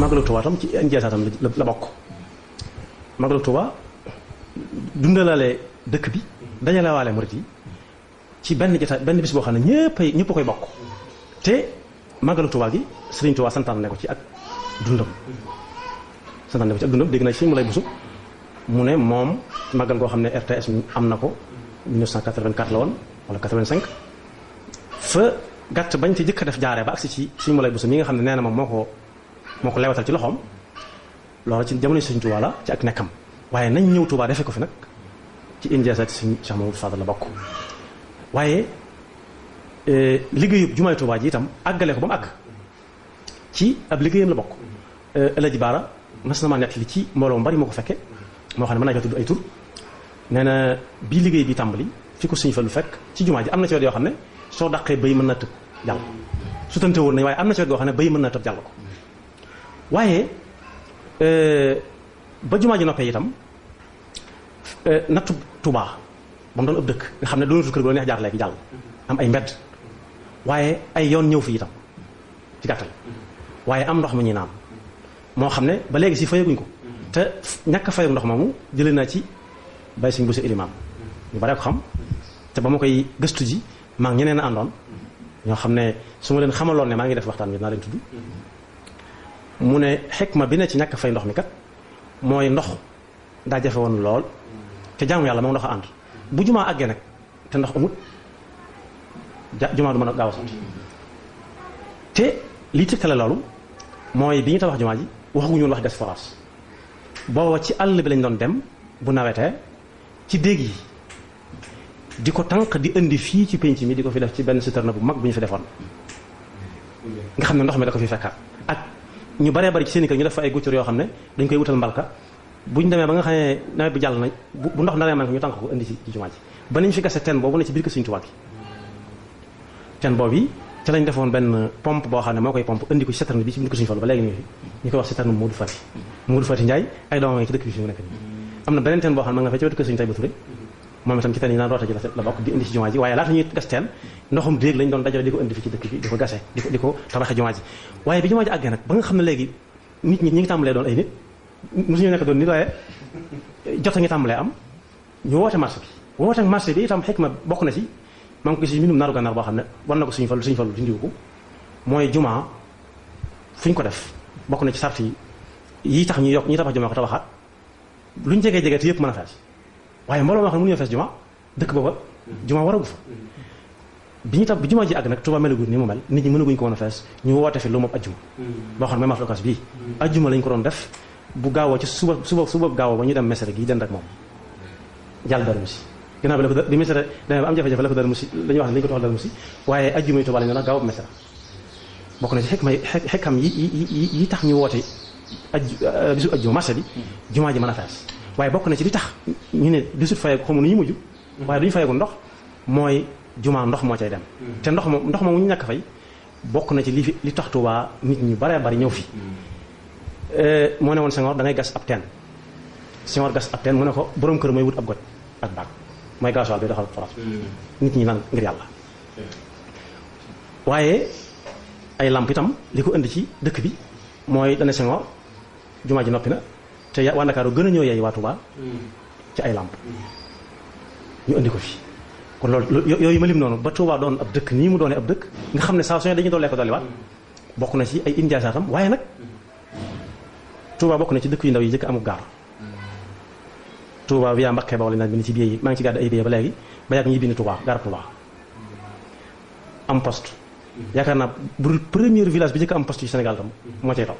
Magalu Touba tam ci injaasatam la bokk Magalu Touba dundalaale dëkk bi dajalewaale murit yi ci benn jotaay benn bis boo xam ne ñëpp koy bokk te Magalu Touba gi Serigne Touba santaan ne ko ci ak dundam dégg na ci mu lay busu mu ne moom magal goo xam ne RTS am na ko 1984 la woon wala 85 fa gàtt bañ ci jëkk a def jaaree ba agsi ci suñu mu lay busu mi nga xam ne nee na moom moo ko lewatal ci loxoom loolu ci jamono Sëriñ Tuubaa la ci ak nekkam waaye nañ ñëw Tuubaa defee ko fi nag ci injaasaat Sëriñ Cheikh Mamadou Fadal la bokk waaye liggéeyub jumaay Tuubaa ji itam àggale ko ba mu àgg ci ab liggéeyam la bokk Alaaji Baara mas na maa nett li ci mbooloo mu bari moo ko fekke moo xam ne mën naa jox tudd ay tur nee na bii liggéey bi tàmbali fi ko Sëriñ Fallu fekk ci jumaa ji am na ci wet yoo xam ne soo daqee bay mën naa tëb jàll su tante woon nañ waaye am na ci wet yoo xam ne bay mën naa tëb jàll ko waaye ba jumaa ji noppee itam nattu Touba ba mu doon ëpp dëkk nga xam ne doonatul kër gu la neex jaar léegi jàll am ay mbedd waaye ay yoon ñëw fi itam ci gàttal waaye am ndox mi ñuy naan moo xam ne ba léegi si fayaguñ ko te ñàkk a fayag ndox moomu jëlee naa ci bay suñ bu si ilimaam ñu bare ko xam te ba ma koy gëstu ji maa ngi ñeneen a àndoon ñoo xam ne su ma leen xamaloon ne maa ngi def waxtaan bi dinaa leen tudd mu ne xikma bi ne ci ñàkk fay ndox mi kat mooy ndox daa jafe woon lool te jaamu yàlla moom ndox a ànd bu jumaa àggee nag te ndox amut jumaa du mën a gaaw a sotti te lii tëkkale loolu mooy bi ñu tabax jumaa ji waxaguñu woon wax gas forage booba ci àll bi lañ doon dem bu nawetee ci déeg yi di ko tànq di indi fii ci penc mi di ko fi def ci benn citerne bu mag bu ñu fi defoon nga xam ne ndox mi da ko fi fekkaat ak ñu baree bari ci seen i kër ñu def fa ay guccur yoo xam ne dañ koy wutal mbalka buñ demee ba nga xam ne nawet bi jàll na bu ndox naree man ko ñu tànq ko indi ci jumaa ji ba nañ fi gase teen boobu ne ci biir kër Sëriñ Tuubaa gi teen boobu yi ca lañ defoon benn pompe boo xam ne moo koy pompe indi ko ci citerne bi ci biir kër Sëriñ Fallu ba léegi ñu fi ñu koy wax citerne Modou Fati Ndiaye ay doomam ci dëkk bi fi mu nekk nii am na beneen teen boo xam ne ma nga fa ci wetu kër Sëriñ Tayba Touré moom itam ci teen yi naan roota ji la bokk di indi ci jumaa ji waaye laata ñuy gas teen ndoxum déeg lañ doon dajale di ko indi fi ci dëkk bi di ko gasee di ko tabaxee jumaa ji waaye bi jumaa ji àggee nag ba nga xam ne léegi nit ñi ngi tàmbalee doon ay nit mosuñu nekk doon nit waaye jot a ngi tàmbalee am ñu woote marché bi itam xikma bokk na ci maa ngi ko gis ci mbindum naaru gànnaar boo xam ne war na ko suñu fallu dindiwu ko mooy jumaa fu ñu ko def bokk na ci sart yi tax ñu yokk ñi tabax jumaa ko tabaxaat luñ jegee te yëpp mën a fees waaye mbooloo moo xam ne mënuñoo fees jumaa dëkk booba jumaa waragu fa bi jumaa ji àgg nag Tuubaa melaguñ ni mu mel nit ñi mënaguñ ko woon a fees ñu woote fi lu moom ajjuma boo xam ne même Afrique bii ajjuma lañ ko doon def bu gaawoo ci suba gaawoo ba ñu dem Mesere gi dend ak moom jàll Darou Moussi ginnaaw bi la ko bi Mesere demee ba am jafe-jafe la ko Darou Moussi la ñuy wax ne lañu ko toxal Darou Moussi waaye ajjuma yi Tuubaa lañ doon gaaw ba Mesere bokk na ci xekkam yi tax ñu woote bisu ajjuma marché bi jumaa ji mën a fees waaye bokk na ci li tax ñu ne du sut fayeeku xamu nu ñu mujj waaye duñu fayeeku ndox mooy jumaa ndox moo cay dem te ndox moom ñu ñàkk fay bokk na ci li tax Tuubaa nit ñu bare bari ñëw fi moo ne woon Senghor da ngay gas ab teen Senghor gas ab teen mu ne ko borom kër mooy wut ab goj ak baag mooy gasoil bi doxal forage nit ñi naan ngir yàlla waaye ay lamp itam li ko indi ci dëkk bi mooy dana Senghor jumaa ji noppi na te waa Ndakaaru gën a ñëw yeey waa Tuubaa ci ay lamp ñu indi ko fi kon loolu yooyu ma lim noonu ba Tuubaa doon ab dëkk nii mu doonee ab dëkk nga xam ne saa su ne dañuy dollee ko dolliwaat bokk na ci ay injaasaatam waaye nag Tuubaa bokk na ci dëkk yu ndaw yi jëkk amul gaar Tuubaa via Mbakke Bawol nag bi ni ci biir yi maa ngi ci gàddu ay biir ba léegi ba yàgg ñuy bind Tuubaa gaarab Tuubaa am poste yaakaar naa bu dul premier village bi jëkk am poste yu Sénégal tam moo cay taw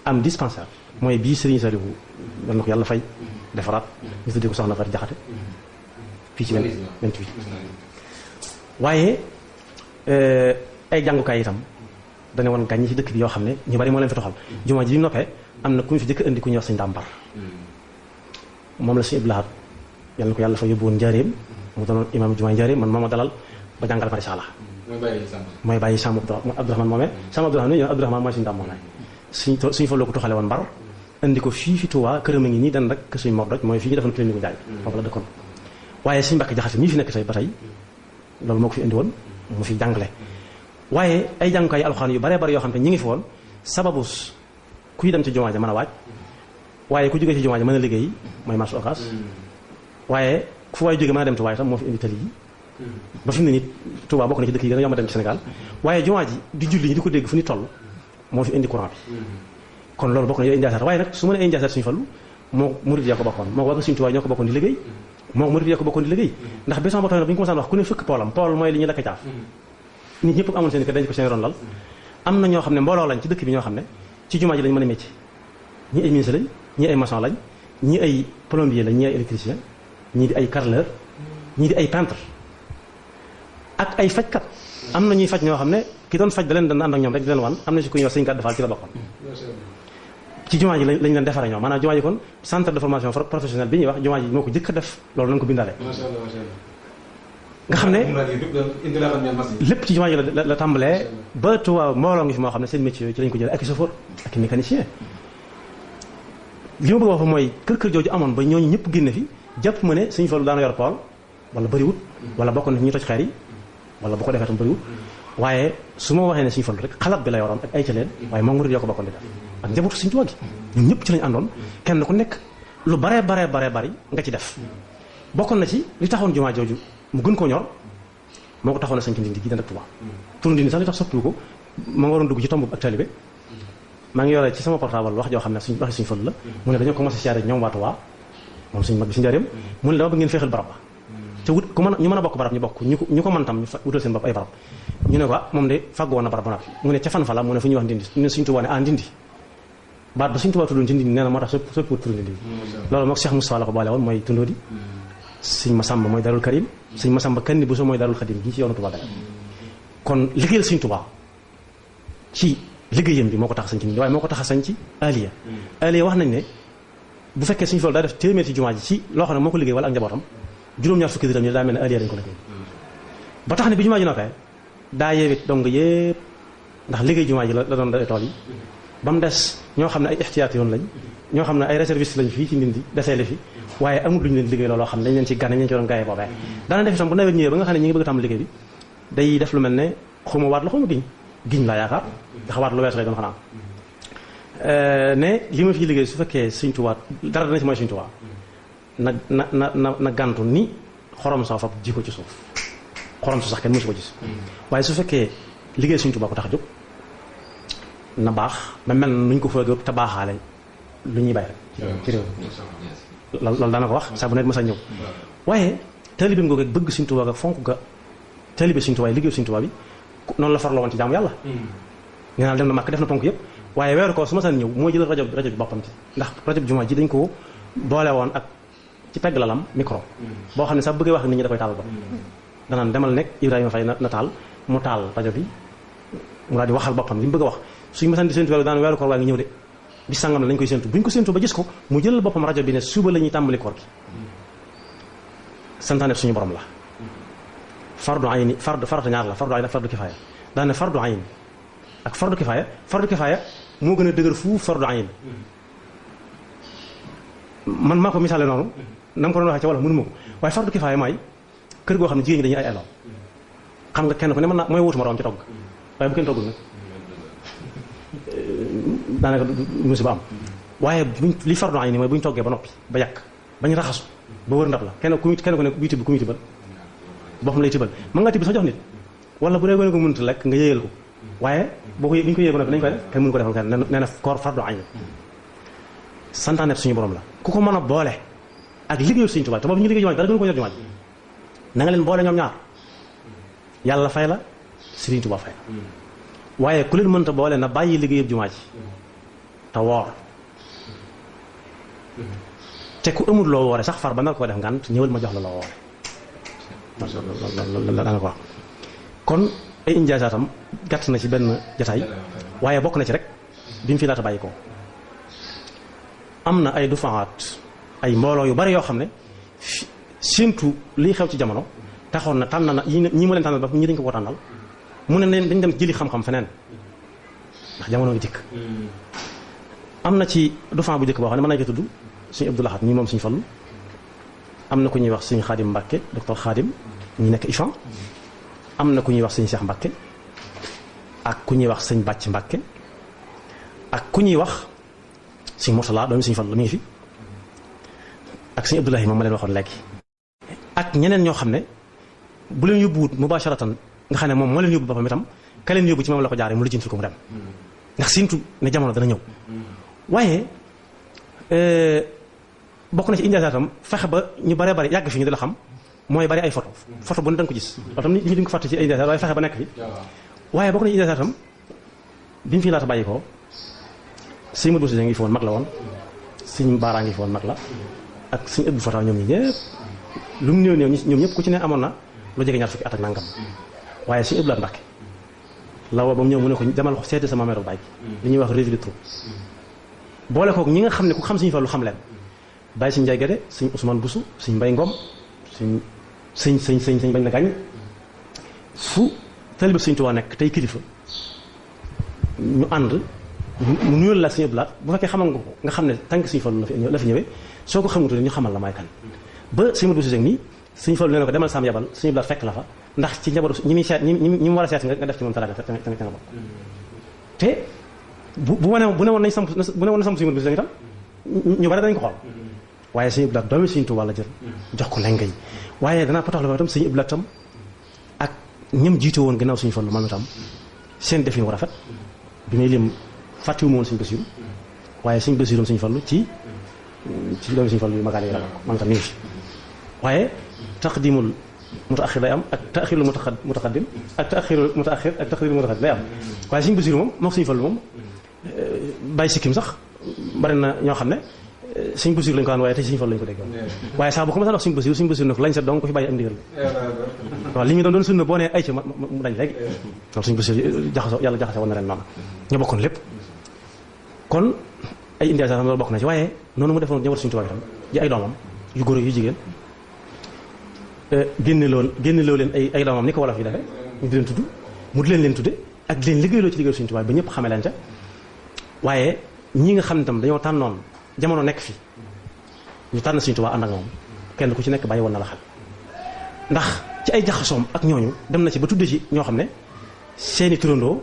am dispensaire mooy bii Serigne Saliou yal na ko yàlla fay defaraat ñu tuddee ko soxna Fari Jaxate fii ci 28 waaye ay jàngukaay itam dana woon gàññi ci dëkk bi yoo xam ne ñu bari moo leen fi toxal jumaa ji bi noppee am na ku ñu fi jëkk indi ku ñuy wax Sëñ Dàmbar moom la Sëñ Abdou Lahad yal na ko yàlla fa yóbbu woon njaareem mu doonoon imaam jumaa njaareem man mooma dalal ba jàngal ma risaala mooy bàyyi Sam Abdourahmane moomee Sam Abdourahmane ñu Abdourahmane mooy Sëñ Dàmbar suñu fa loo ko toxale woon Mbar indi ko fii fi Tuubaa këram a ngi nii dan rek suñu mor doj mooy fii ñu defoon clinique bu Njaay foofu la dëkkoon waaye Sëñ Mbàkke Jaxate mii fi nekk tey ba tey loolu moo ko fi indi woon mu fi jàngale waaye ay jàngukaay alxuraan yu baree bari yoo xam ne ñi ngi fi woon sababu kuy dem ci jumaa ja mën a waaj waaye ku jógee ci jumaa ja mën a liggéey mooy marché Ocass waaye fu waay jógee mën a dem Tuubaa itam moo fi indi tali yi ba fi mu ne nii Tuubaa bokk na ci dëkk yi gën a yomb a dem ci Sénégal waaye jumaa ji di julli ñi di ko dégg fu ñu toll moo fi indi courant bi kon loolu bokk na yooyu injaasaat waaye nag su ma nee injaasaat Sëñ Fallu moo murid yaa ko bokkoon moo waa Sëñ Tuubaa ñoo ko bokkoon di liggéey moo murid yaa ko bokkoon di liggéey ndax bi sama bopp bu ñu ko mosaan wax ku ne fëkk poolam pool mooy li ñuy lakk caaf nit ñëpp amoon seen kër dañ ko seen ron lal am na ñoo xam ne mbooloo lañ ci dëkk bi ñoo xam ne ci jumaa ji lañ mën a métier ñii ay ministre lañ ñii ay maçon lañ ñii ay plombier lañ ñii ay électricien ñii di ay carreleur ñii di ay peintre ak ay fajkat am na ñuy faj ñoo xam ne ki doon faj da leen dana ànd ak ñoom rek di leen wan am na si ku ñuy wax Sëñ Gàdd Faal ci la bokkoon ci jumaa ji lañ leen defaree ñoom maanaam jumaa ji kon centre de formation professionnelle bi ñuy wax jumaa ji moo ko jëkk a def loolu nañ ko bindaale nga xam ne lépp ci jumaa ji la tàmbalee ba Tuubaa mbooloo ngi fi moo xam ne seen métier yooyu ci lañ ko jëlee ak i chauffeur ak i mécanicien li ma bëgg wax fa mooy kër jooju amoon ba ñooñu ñëpp génne fi jàpp ma ne Sëñ Fallu daana yor pool wala bëriwut wala bokk na ci ñuy toj xeer yi wala bu ko defee tam bëriwut waaye su ma waxee ne Sëñ Fallu rek xalaat bi la yoroon ak ay ca leen waaye moom murid yoo ko bokkoon di def ak njabootu Sëñ Tuubaa gi ñun ñëpp ci lañ àndoon kenn ku nekk lu baree bari nga ci def bokkoon na ci li taxoon jumaa jooju mu gën koo ñor moo ko taxoon a sañ ci Ndindi gi dend ak Tuubaa turu Ndindi sax li tax soppiwu ko ma nga waroon dugg ci tomb ak taalibe maa ngi yore ci sama portable wax joo xam ne waxi Sëñ Fallu la mu ne dañoo commencé siyaare ñoom waa Tuubaa moom suñu mag bi si njaareem mu ne dama bëgg ngeen féexal barab ba te wut ku mën ñu mën a bokk barab ñu bokk ñu ko mën tam ñu wutal seen bopp ay barab ñu ne ko moom de fàggu woon na barab ba noppi mu ne ca fan fa la mu ne fu ñuy wax Ndindi ñu ne Sëñ Tuubaa ne Ndindi baat ba Sëñ Tuubaa tuddoon ci Ndindi nee na moo tax soppi wut turu Ndindi loolu mook Cheikh Moustapha la ko boole woon mooy Tundóodi Sëñ Masamba mooy Darul Karim Sëñ Masamba Kanni Bousso mooy Darul Xadim gi ci yoonu Tuubaa kon liggéeyal Sëñ Tuubaa ci liggéeyam bi moo ko tax a sañ ci Ndindi waaye moo ko tax a sañ ci Aliya wax nañ ne bu fekkee Sëñ Fallu daa def téeméer ci jumaa ji ci loo xam ne moo ko liggéey wala ak njabootam juróom-ñaar fukki dërëm yi daa mel ne Aliya dañ ko liggéey ba tax ne bi jumaa ji noppee daa yeewit dong yëpp ndax liggéey jumaa ji la doon day tool yi ba mu des ñoo xam ne ay ixtiyaat yoon lañ ñoo xam ne ay réserviste lañ fii ci Ndindi desee la fi waaye amul lu ñu leen liggéey looloo xam ne dañ leen ci gane ñu ci doon gaye boobee daana def itam bu nawet ñëwee ba nga xam ne ñi ngi bëgg a tàmbali liggéey bi day def lu mel ne xuma waat la xuma giñ laa yaakaar ndax waat lu wees lay doon xanaa ne li ma fi liggéey su fekkee Sëñ Tuubaa dara dana ci mooy Sëñ Tuubaa na gàntu ni xorom soo fab ji ko ci suuf xorom su sax kenn mësu ko gis waaye su fekkee liggéey Sëñ Tuubaa ko tax a jóg na baax na mel nu ñu ko fëgg te baaxaale lu ñuy bay rek ci réew loolu daana ko wax saa bu nekk mës a ñëw waaye taalibe ngoo ak bëgg Sëñ Tuubaa ak fonk ga taalibe Sëñ Tuubaa yi liggéey Sëñ Tuubaa bi noonu la farloo woon ci jaamu yàlla nee naa dem na màkk def na ponk yëpp waaye weeru ko su ma saan ñëw moo jël rajo bi boppam ci ndax rajo bi jumaa ji dañ ko boole woon ak ci pegg lalam micro boo xam ne sax bëggee wax nit ñi da koy taal ba danaan demal nekk Ibrahima Faye na taal mu taal rajo bi mu daal di waxal boppam li mu bëgg a wax suñu masaan di séntu weeru daan weeru koor waa ngi ñëw de bi sàngam la lañ koy séntu bu ñu ko séntu ba gis ko mu jëlal boppam rajo bi ne suba la ñuy tàmbali koor gi santaane suñu borom la fardu ayni farata ñaar la fardu ayni ak fardu kifaaya daane fardu ayni ak fardu kifaaya moo gën a dëgër fu fardu ayni man maa ko misaale noonu na nga ko doon waxee ca wala mënu ma ko waaye fardu kifaaya mooy kër goo xam ne jigéen ñi dañuy ay elaw xam nga kenn ku ne mën naa mooy wutu moroom ci togg waaye bu kenn toggul nag daanaka musiba am waaye buñ li fardu ayni mooy bu ñu toggee ba noppi ba yàq bañ raxasu ba wër ndab la kenn ku ne bii tibb ku muy tibbal boppam lay tibbal mën nga tibb sax jox nit wala bu dee gone ko mënut lekk nga yéyal ko waaye boo ko bu ñu ko yéyee ba noppi nañ koy def kenn mënu ko defal kenn nee na koor fardu ayni santaane suñu borom la ku ko mën a boole ak liggéeyu Sëñ Tuubaa te boobu ñu liggéey jumaa dara gënu ko ñor jumaa na nga leen boole ñoom ñaar yàlla fay la Sëriñ Tuubaa fay la waaye ku leen mënta boole na bàyyi liggéeyub jumaa ji te woor te ku amul loo woore sax far ba nar koo def ngànt ñëwal ma jox la loo woore dana ko wax kon ay injaasaatam gàtt na ci benn jataay waaye bokk na ci rek bi mu fi laata bàyyi ko am na ay dufaat ay mbooloo yu bari yoo xam ne séentu liy xew ci jamono taxoon na tànn na ñi mu leen tànnal ba ñi dañ ko tànnal mu ne leen dañ dem jëli xam-xam feneen ndax jamono ngi dikk am na ci dufaat bu njëkk boo xam ne mën nañ ko tudd suñu Abdou Lahad ñi moom suñu Fallu am na ku ñuy wax suñu Xaadim Mbàkke docteur Xaadim ñi nekk IFAN am na ku ñuy wax suñu Cheikh Mbàkke ak ku ñuy wax sëñ Bàcc Mbàkke ak ku ñuy wax suñu Murtala doomi suñu Fallu mi ngi fi ak suñu Abdoulahi moom ma leen waxoon léegi ak ñeneen ñoo xam ne bu leen yóbbuwut mubasharatan nga xam ne moom moo leen yóbbu boppam itam ka leen yóbbu ci moom la ko jaaree mu lijjanti ko mu dem ndax siintu ne jamono dana ñëw waaye bokk na ci injaasaatam fexe ba ñu bare bari yàgg fi ñu di la xam mooy bari ay photo bu ne da nga ko gis loolu tam nit ñi duñ ko fàtte ci ay injaasaat waaye fexe ba nekk fi waaye bokk na ci injaasaatam bi mu fi laata bàyyi ko sëñ Modou Bousso ngi fi woon mag la woon sëñ Baara ngi fi woon mag la ak sëñ Abdou Fatah ñoom ñi ñëpp lu mu néew néew ñoom ñëpp ku ci ne amoon na lu jege ñaar fukki at ak nangam waaye sëñ Abdou Lahad Mbàkke la woo ba mu ñëw mu ne ko demal seeti sama meeru bàyyi li ñuy wax revue de troupe boole kook ñi nga xam ne ku xam Sëñ Fallu xam leen bàyyi sëñ Njaay Gade sëñ Ousmane Boussou sëñ Mbay Ngom sëñ bañ na gàññ fu taalibe Sëñ Tuubaa nekk tey kilifa ñu ànd mu nuyul la sëñ Abdou Lahad bu fekkee xamal nga ko nga xam ne tànk Sëñ Fallu la fi ñëwee soo ko xamutu ñu xamal la may kan ba sëñ Modou Bousso nii Sëñ Fallu nee na ko demal sam yabal sëñ Abdou Lahad fekk la fa ndax ci njabootu ñi muy seet ñi mu war a seet nga def ci moom teraanga te nga bokk te bu ne woon nañ samp bu ne woon na samp Sëñ Modou Bousso itam ñu bari dañ ko xool waaye sëñ Abdou Lahad doomi Sëñ Tuubaa la jël jox ko lenge yi waaye danaa potax la itam sëñ Abdou Lahad tam ak ñëm jiite woon gannaaw Sëñ Fallu man itam seen defin war a rafet bi may lim fàttiwu ma woon Sëñ Basiru waaye Sëñ Basiru Sëñ Fallu ci doomi Sëñ Fallu yu magaale yi la bokk man itam nii fi waaye taqdimul mutaaxir day am ak taaxirul mutaqaddim ak taaxirul mutaaxir ak taqdimul mutaqaddim day am waaye Sëñ Basiru moom moo ko Sëñ Fallu moom bàyyi sikkim sax bari na ñoo xam ne Sëñ Basiru lañ ko daan waaye tey Sëñ Fallu lañ ko dégg waaye sax bu ko ma wax Sëñ Basiru ne ko lañ set dong ko fi bàyyi am ndigal waaw li ñu doon sunna boo nee ay ci mu dañ léegi donc Sëñ Basiru yàlla jaxase woon na leen noonu ñoo bokkoon lépp kon ay indi sax loolu bokk na ci waaye noonu mu defoon ñëwat Sëñ Tuubaa itam ji ay doomam yu góor yu jigéen génneloo leen ay doomam ni ko wolof yi defee ñu di leen tudd mu di leen tudde ak di leen liggéeyloo ci liggéeyu Sëñ Tuubaa ba ñëpp xamee leen ca waaye ñi nga xam ne tam dañoo tànnoon jamono nekk fi ñu tànn Sëriñ Tuubaa ànd ak moom kenn ku ci nekk bàyyi woon na la xel ndax ci ay jaxasoom ak ñooñu dem na ci ba tudde ci ñoo xam ne seeni turandoo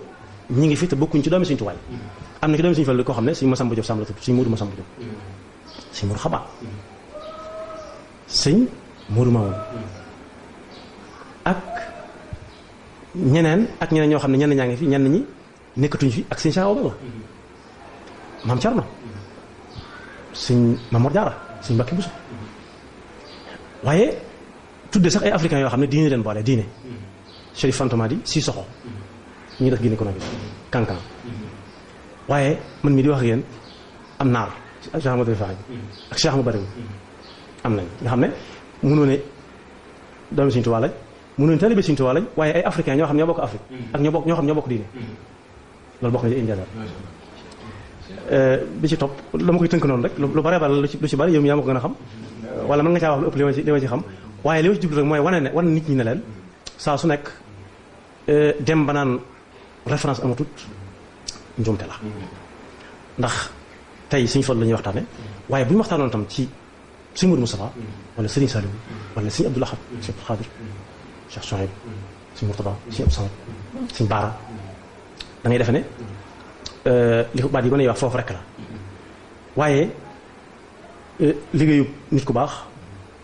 ñi ngi fi te bokkuñ ci doomi Sëriñ Tuubaa yi am na ci doomi Sëriñ Fallu koo xam ne Sëriñ Masamba Jóob Samb la tudd Sëriñ Moodu Masamba Jóob Sëriñ Moodu Xabaan Sëriñ Moodu Maamun ak ñeneen ñoo xam ne ñenn ñaa ngi fi ñenn ñi nekkatuñ fi ak Sëriñ Cheikh Awa Balla Maam Cerno Sëriñ Mamor Jaara Sëriñ Mbàkke Buso waaye tudde sax ay africains yoo xam ne diine leen boole diine Chérif Fantomadi Sissoko ñi def Guinée Conakry Kankan waaye man mii di wax ak yéen am naar Cheikh Amadou Rifaay ak Cheikh Amadou Bari am nañ nga xam ne mënoo ne doomi Sëriñ Tuubaa lañ mënoo ne taalibe Sëriñ Tuubaa lañ waaye ay africains ñoo xam ne ñoo bokk Afrique ak ñoo xam ñoo bokk diine loolu bokk na ci India bi ci topp dama koy tënk noonu rek lu bare bare lu ci bari yow yaa ma ko gën a xam wala mën nga caa wax lu ëpp li ma ci xam waaye li ma ci jublu rek mooy wane nit ñi ne leen saa su nekk dem ba naan référence amatut njuumte la ndax tey Sëriñ Fallu la ñuy waxtaane waaye bu ñu waxtaanoon tam ci Sëriñ Moodu Mustafaa wala Sëriñ Saliou wala Sëriñ Abdul Ahad Sëriñ Abdul Xaadir Cheikh Souhaïb Sëriñ Murtada Sëriñ Abdou Samad Sëriñ Baara da ngay defe ne li ko baat yi gën a wax foofu rek la waaye liggéeyu nit ku baax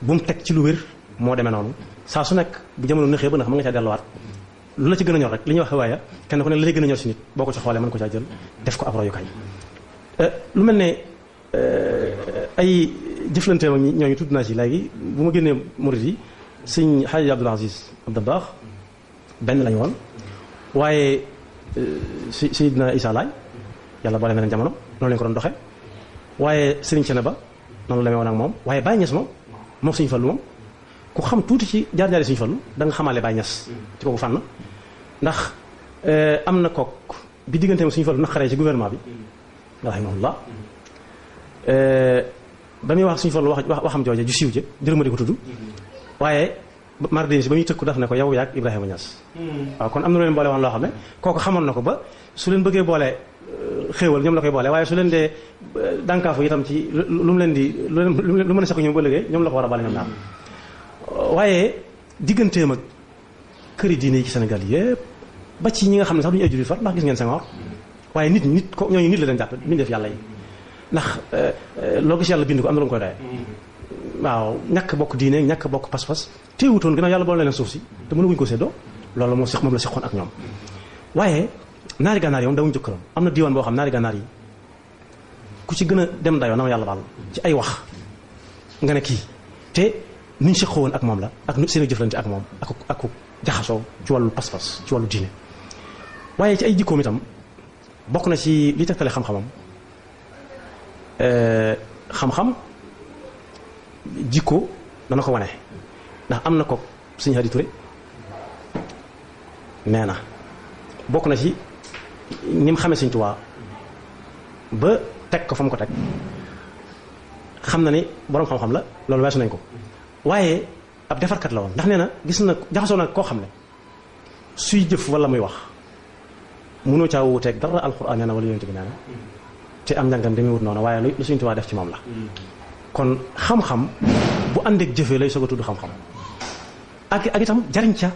bu mu teg ci lu wér moo demee noonu saa su nekk bu jamono nëxee ba ndax mën nga caa delluwaat lu la ci gën a ñor rek li ñuy wax waaye kenn ku ne la lay gën a ñor si nit boo ko ci xoolee mën ko caa jël def ko ab royukaay lu mel ne ay jëflanteem ak ñooñu tudd naa ci léegi bu ma génnee murid yi sëñ Xaaji Abdul Aziz Dabakh benn lañu woon waaye Seydina Issa Laay yàlla boole na leen jamono noonu lañu ko doon doxee waaye Sëriñ Thiénaba noonu la demee woon ak moom waaye Baye Niass moom Sëriñ Fallu moom ku xam tuuti ci jaar-jaari Sëriñ Fallu da nga xamaale Baye Niass ci kooku fànn ndax am na kook bi digganteem Sëriñ Fallu naqaree ci gouvernement bi rahimahullah ba muy wax Sëriñ Fallu waxam jooje ju siiw ja jërëma di ko tudd waaye Mardini si ba muy tëkku daf ne ko yow yaag Ibrahima Niass waaw kon am na lu leen boole woon loo xam ne kooku xamoon na ko ba su leen bëggee boole xéewal ñoom la koy boole waaye su leen dee dànkaafu itam ci lu mu leen di lu mën a seq ñoom ba liggéey ñoom la ko war a boole ñoom ñaar waaye digganteem ak këri diine yi ci Sénégal yépp ba ci ñi nga xam ne sax duñu ay jullit far ndax gis ngeen Senghor waaye nit ko ñooñu nit la leen jàpp mbindeef yàlla yi ndax loo gis yàlla bind ko am na lu nga koy doyee waaw ñàkk bokk diine ñàkk bokk pas-pas téewutoon gannaaw yàlla boole na leen suuf si te mënuñu ko séddoo loolu moom la seqoon ak ñoom waaye naari gànnaar yi moom dawuñu jëkkëram am na diiwaan boo xam naari gànnaar yi ku ci gën a dem dayoo na ma yàlla baal ci ay wax nga ne kii te niñ seqoo woon ak moom la ak seen jëflante ak moom ak jaxasoo ci wàllu pas-pas ci wàllu diine waaye ci ay jikkoom itam bokk na ci li tegtale xam-xamam xam-xam jikko dana ko wane ndax am na ko Sëriñ Hadi Touré nee na bokk na ci ni mu xamee Sëriñ Tuubaa ba teg ko fa mu ko teg xam na ni boroom xam-xam la loolu weesu nañ ko waaye ab defarkat la woon ndax nee na gis na jaxasoo nag koo xam ne suy jëf wala muy wax mënoo caa wuuteeg dara alxuraan nee na wala yonent bi nee na te am njàngam demee wut noonu waaye lu Sëriñ Tuubaa def ci moom la kon xam-xam bu àndeek jëfee lay soog a tudd xam-xam ak itam jariñ ca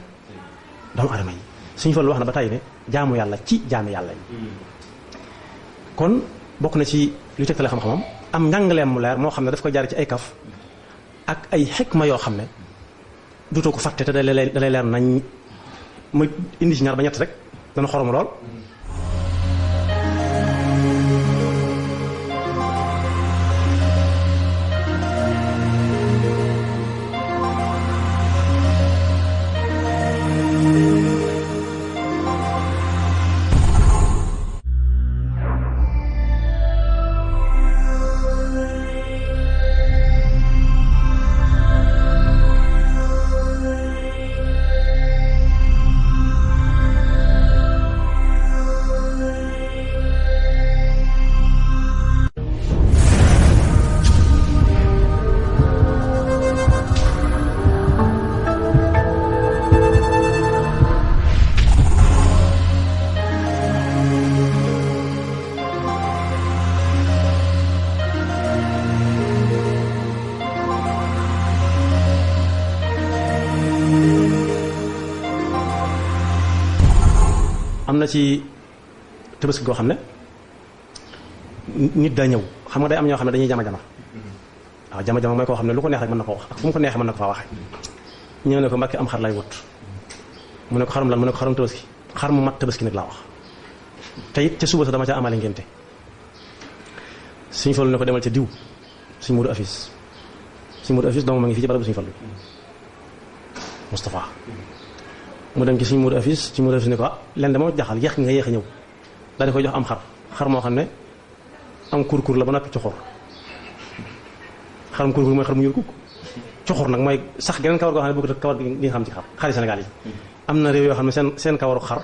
doomu adama yi Sëriñ Fallu wax na ba tey ne jaamu yàlla ci jaami yàlla yi kon bokk na ci lu tegtale xam-xamam am njàngaleem mu leer moo xam ne daf ko jaar ci ay kaf ak ay xikma yoo xam ne dutoo ko fàtte te da lay leer nañ ma indi ci ñaar ba ñett rek dana xorom lool am na ci tabaski goo xam ne nit daa ñëw xam nga day am ñoo xam ne dañuy jama-jama waaw jama-jama mooy koo xam ne lu ko neex rek mën na ko wax ak fu mu ko neexee mën na ko faa waxee ñëw ne ko Mbàkke am xar lay wut mu ne ko xarum lan mu ne ko xarum tabaski xar mu mat tabaski nag laa wax te it ca suba sa dama ca amale ngénte Sëñ Fallu ne ko demal ca diw Sëñ Moodu Afis Sëñ Moodu Afis doomu ma ngi fii ci barabu Sëñ Fallu Moustapha mu dem ci Sëñ Moodu Afis Sëñ Moodu Afis ne ko len dama jaxal yéex nga yéex a ñëw daal di koy jox am xar moo xam ne am kurkur la ba noppi coxor xarum kurkur mooy xar mu ñuul kukk coxor nag mooy sax geneen kawar goo xam ne bëgg kawar gi nga xam ci xari Sénégal yi am na réew yoo xam ne seen kawaru xar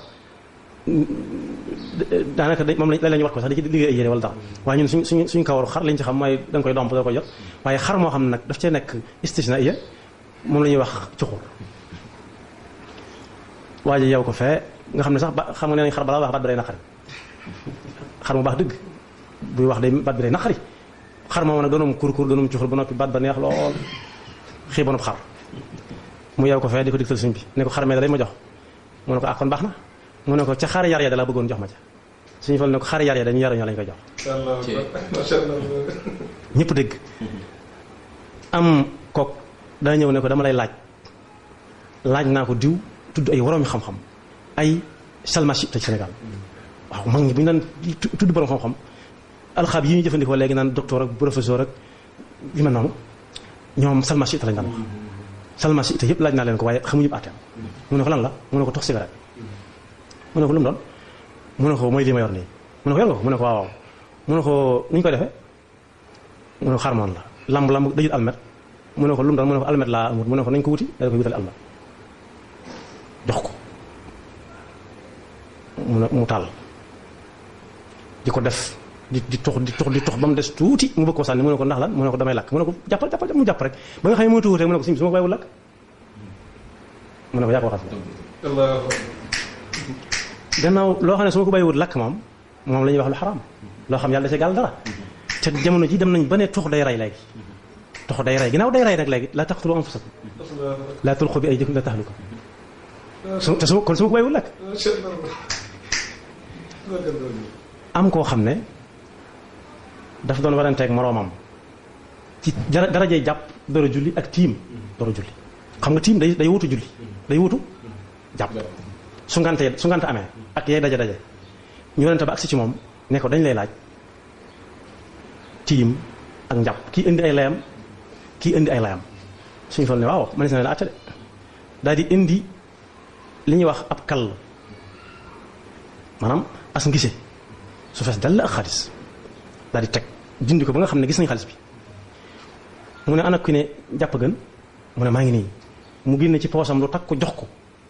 daanaka moom lañu wax ko sax di ci liggéey ay yére wala dara waaye ñun suñ kawaru xar liñ ci xam mooy da nga koy domp da koy jot waaye xar moo xam ne nag daf cee nekk istisna iya moom la ñuy wax coxor waa ji yow ko fee nga xam ne sax xam nga nee nañ xar balaa wax baat bi day naqari xar mu baax dëgg buy wax day baat bi day naqari xar moom nag doonum kurkur doonum coxor ba noppi baat ba neex lool xiibanub xar mu yow ko fee di ko digtal sëñ bi ne ko xar mee da lay ma jox mu ne ko kon baax na mu ne ko ca xar yar ya da laa bëggoon jox ma ca Sëñ Fallu ne ko xar yar ya dañu yaruñoo lañ koy jox ñëpp dégg am kook daa ñëw ne ko dama lay laaj naa ko diw tudd ay woroomi xam-xam ay salmasi te ci Sénégal waaw mag ñi bu ñu daan tudd borom xam-xam alxaab yi ñuy jëfandikoo léegi naan docteur ak professeur ak li mel noonu ñoom salmasi te lañ daan wax salmasi te yëpp laaj naa leen ko waaye xamuñu àtteem mu ne ko lan la mu ne ko tox cigarette mu ne ko lu mu doon mu ne ko mooy lii ma yor nii mu ne ko yor nga ko mu ne ko waaw mu ne ko nu ñu koy defee mu ne ko xarmoon la lamb dajut almet mu ne ko lu mu doon mu ne ko almet laa amut mu ne ko nañ ko wuti da koy wutale almet jox ko mu tàll di ko def di tox ba mu des tuuti mu bëgg ko sànni mu ne ko ndax lan mu ne ko damay lakk mu ne ko jàppal mu jàpp rek ba nga xam ne moo tuuti rek mu ne ko su ma ko bàyyiwul lakk mu ne ko yaa ko waxal gannaaw loo xam ne su ma ko bàyyiwul lakk moom la ñuy wax lu xaraam loo xam yàlla da ci gàll dara te jamono ji dem nañ ba ne tox day rey léegi tox day rey ginnaaw day rey nag léegi laa taqtulu anfusakum laa tulqu bi aydikum ilaa tahluka kon su ma ko bàyyiwul lakk am koo xam ne dafa doon waranteeg moroomam ci darajey jàpp door a julli ak tiim door a julli xam nga tiim day wutu julli day wutu jàpp su ngante amee ak yay daje ñu warante ba agsi ci moom ne ko dañ lay laaj tiim ak njàpp kii indi ay layam kii indi ay layam Sëñ Fallu ne waaw man na la acca de daal di indi li ñuy wax ab kall maanaam as ngise su fees dal la ak xaalis daal di teg dindi ko ba nga xam ne gis nañ xaalis bi mu ne ana ku ne jàpp gën mu ne maa ngi nii mu génne ci poosam lu takk ko jox ko